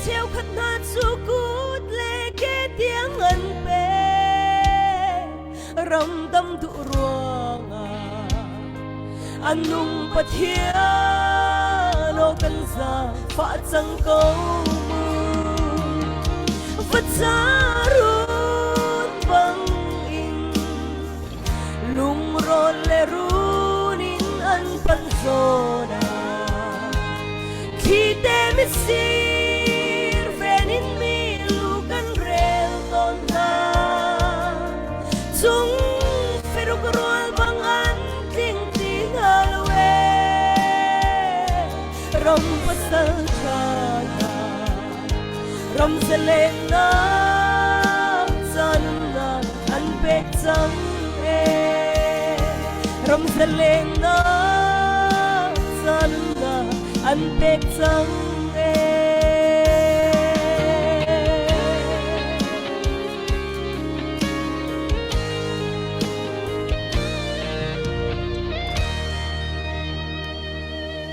cheukhat hna cu kut le ke tiang an pe ramdam duh ruangah an nung Pathian aw kan zaangfah cang ko mu vacarun bang in Lungrawl le run in an pan zawn ah Khi te misir ven in mi lu kan rel tawn hna. Cung firuk rual bang an tling ti hna lo ee. Ram pasal tha hna, ram zalennak cannak an pek cang ee. Ram zalennak cannak an pek cang ee.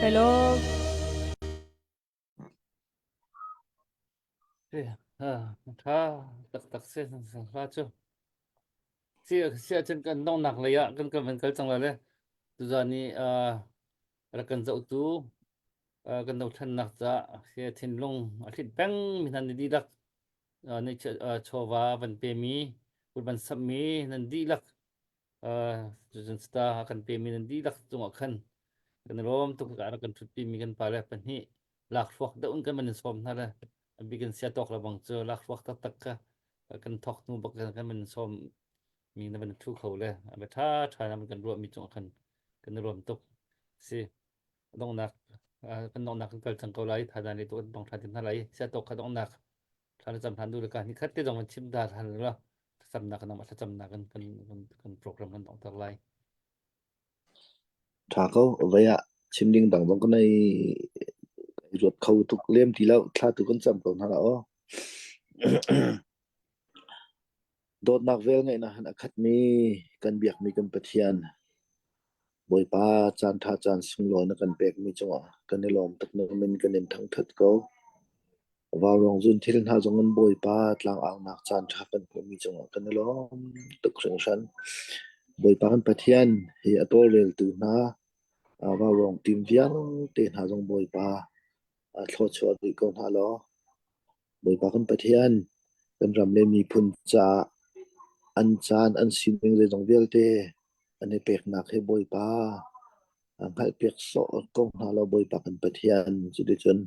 Hello. Tha taktak si hla cu. Si si ahcun kan donghnak lei ah kan kan van kal cang lai le tuzan i rak kan zohtu kan dothlennak caah si thinlung a hlit peng mi hna ni dihlak ni chawva van pemi kut van sammi nan dihlak Cucun star a kan pemi nan dihlak cungah khan kan i lawm tuk a rak kan ṭhutpimi kan pale pahnih lakhruak deuh in kan van in sawm hna le. Bikin sia tawk le bang cu lakhruak taktak ka kan thok hnu bak kan man som mi na van thu kho le a tha tha na kan ruah mi cung khan kan ruam tuk si dongnak kan dongnak kan kal cang ko lai tha dan le tu kan bang tha tin hna lai sia tawk kha dongnak thla na cam hlan du le ka ni khat te zong kan chim da than la thlacamnak kan thlacamnak kan kan kan program kan dong tak lai Ṭha ko, voi ah chim ding dang zong ka nei i ruat kho tuk lem ti lo. Thla tu kan cam ko hna la aw. Dawtnak vel ngeihnak in a khatmi kan biakmi kan Pathian Bawipa caan ṭha caan sunglawi na kan pekmi cungah kan i lawm tuk na min kan in thangṭhat ko. Vaurawng zunthil hna zong in Bawipa tlangaunak caan ṭha kan hmuhmi cungah kan i lawm tuk hringhran. Bawipa kan Pathian hi a tawlreltu hna, vaurawng team vialte hna zong Bawipa thluachuah rih ko hna law, Bawipa kan Pathian kan ram le miphun caah an caan an sining zeizong vialte an i peknak hi Bawipa hngalhpiak sawh ko hna law Bawipa kan Pathian cuticun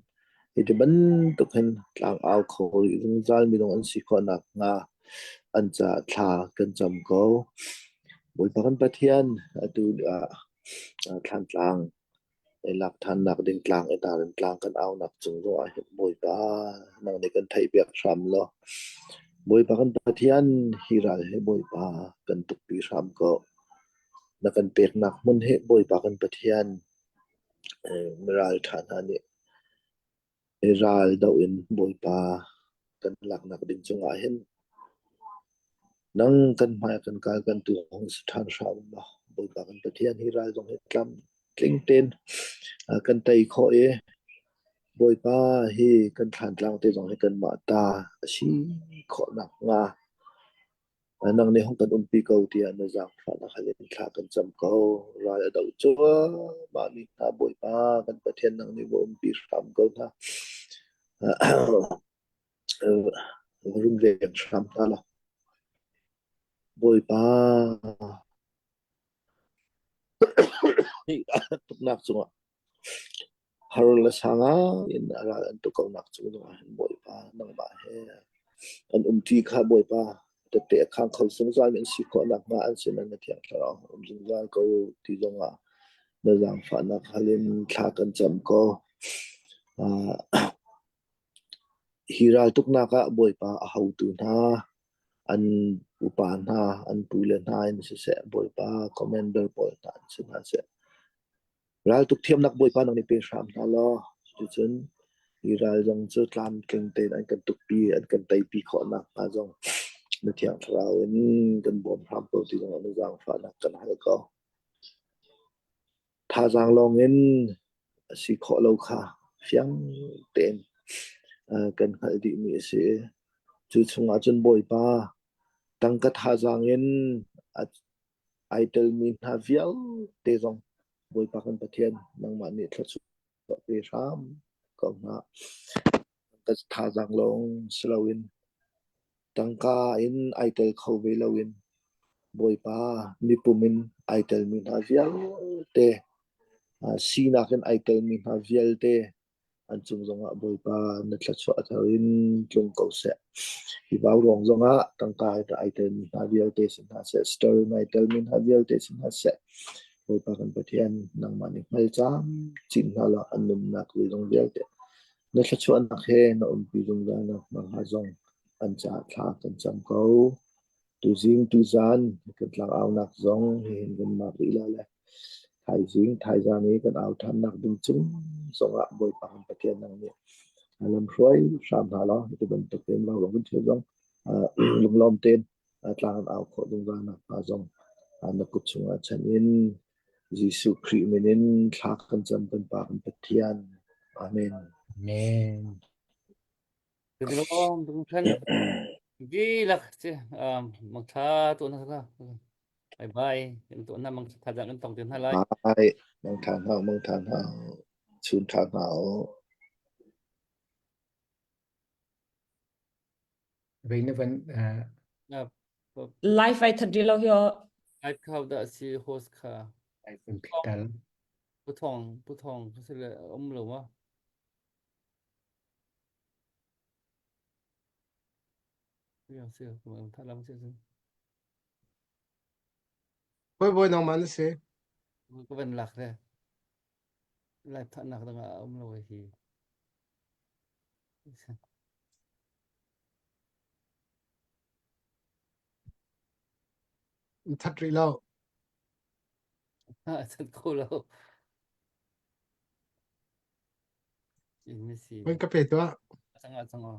hiti bantuk hin tlangau kho rih zungzal minung an si khawh nakhnga an caah thla kan cam ko. Bawipa kan Pathian atu ah Thlantlang i lak ṭhannak ding tlang i tarin tlang kan aunak cung zong ah hin Bawipa nang nih kan theihpiak hram law Bawipa kan Pathian hi ral hi Bawipa kan tukpi hram ko. Na kan peknak hmun hi Bawipa kan Pathian miral ṭha hna nih hi ral doh in Bawipa kan laknak ding cungah hin nang kan hmai kan kal kan tu hong si ṭhan hram law Bawipa kan Pathian hi ral zong hi tlam tling tein kan tei khawh i Bawipa hi kan thlantlang te zong hi kanmah ta a si khawh nakhnga Nang nih hung kan umpi ko tiah na zaangfahnak hal in thla kan cam ko. Ral a doh cuahmah mi hna Bawipa kan Pathian nang nih va umpi hram ko hna. Va rungveng hram hna law. Bawipa tuknak cungah Har le sang in a ral an tuk konak cung zongah hin Bawipa nangmah he an umṭi kha Bawipa tette a khang kho zungzal mi an si khawh nakhnga an sinah na Thiang Thlarau um zungzal ko ti zongah na zaangfahnak hal in thla kan cam ko. Uh, hi raltuknak ah Bawipa a hotu hna, an upa hna, an pule hna in siseh, Bawipa commander pawl hna an si hna seh, Raltuk thiamnak Bawipa nang nih pe hram hna law, cuticun hi ral zong cu tlamtling tein an kan tukpi, an kan teipi khawh nakhnga zong na Thiang Thlarau in kan bawm hram ko ti zong na zaangfahnak kan hal ko. Thazaang lawng in a si khawh lo kha fiang tein kan hngalh dihmi a si. Cu chungah cun Bawipa tangka thazaang in a Ai telmi hna vialte zong Bawipa kan Pathian nangmah nih thluachuah pe hram ko hna. Ka thazaang lawng si loin tangka in ai tel kho ve loin Bawipa mipum in ai telmi hna vialte sinak in ai telmi hna vialte An cung zongah Bawipa na thluachuah thar in tlung ko seh. Hi vauruang zongah tangka ai telmi hna vialte si hna seh, star in ai telmi hna vialte si hna seh, Bawipa kan Pathian nangmah nih hngal camcin hna law an nunnak zeizong vialte na thluachuahnak he na umpi zungzal nakhnga zong an caah thla kan cam ko. Tuzing tuzan kan tlangaunak zong hihin kan mak rih la le Thaizing thaizan i kan au ṭhannak ding cung zongah Bawipa kan Pathian nang nih lamhruai hram hna law hi bantuk in vaurawng kan thil zong lunglawm tein tlang an au khawh zungzal nakhnga zong na kut chungah chan in Jesuh Khrih min in thla kan cam kan Pa kan Pathian. Amen. Amen. Lawm tung than Gilak ci mang tha tu na kha bye bye kan tu na mang tha kan tong tin hna lai Bye. Mang tha hna mang tha hna chun tha hna Vei na van Live ai that lo hi o. Live khau da si host kha. Live tal. Pu thong pu thong ka sile um lo ma. Bawi bawi nangmah na si. Ka van lak le lai thatnak dang ah a um lo hi. That rih lo. Ha, that ko lo. In si. Van ka pe tuah. Sanga sanga.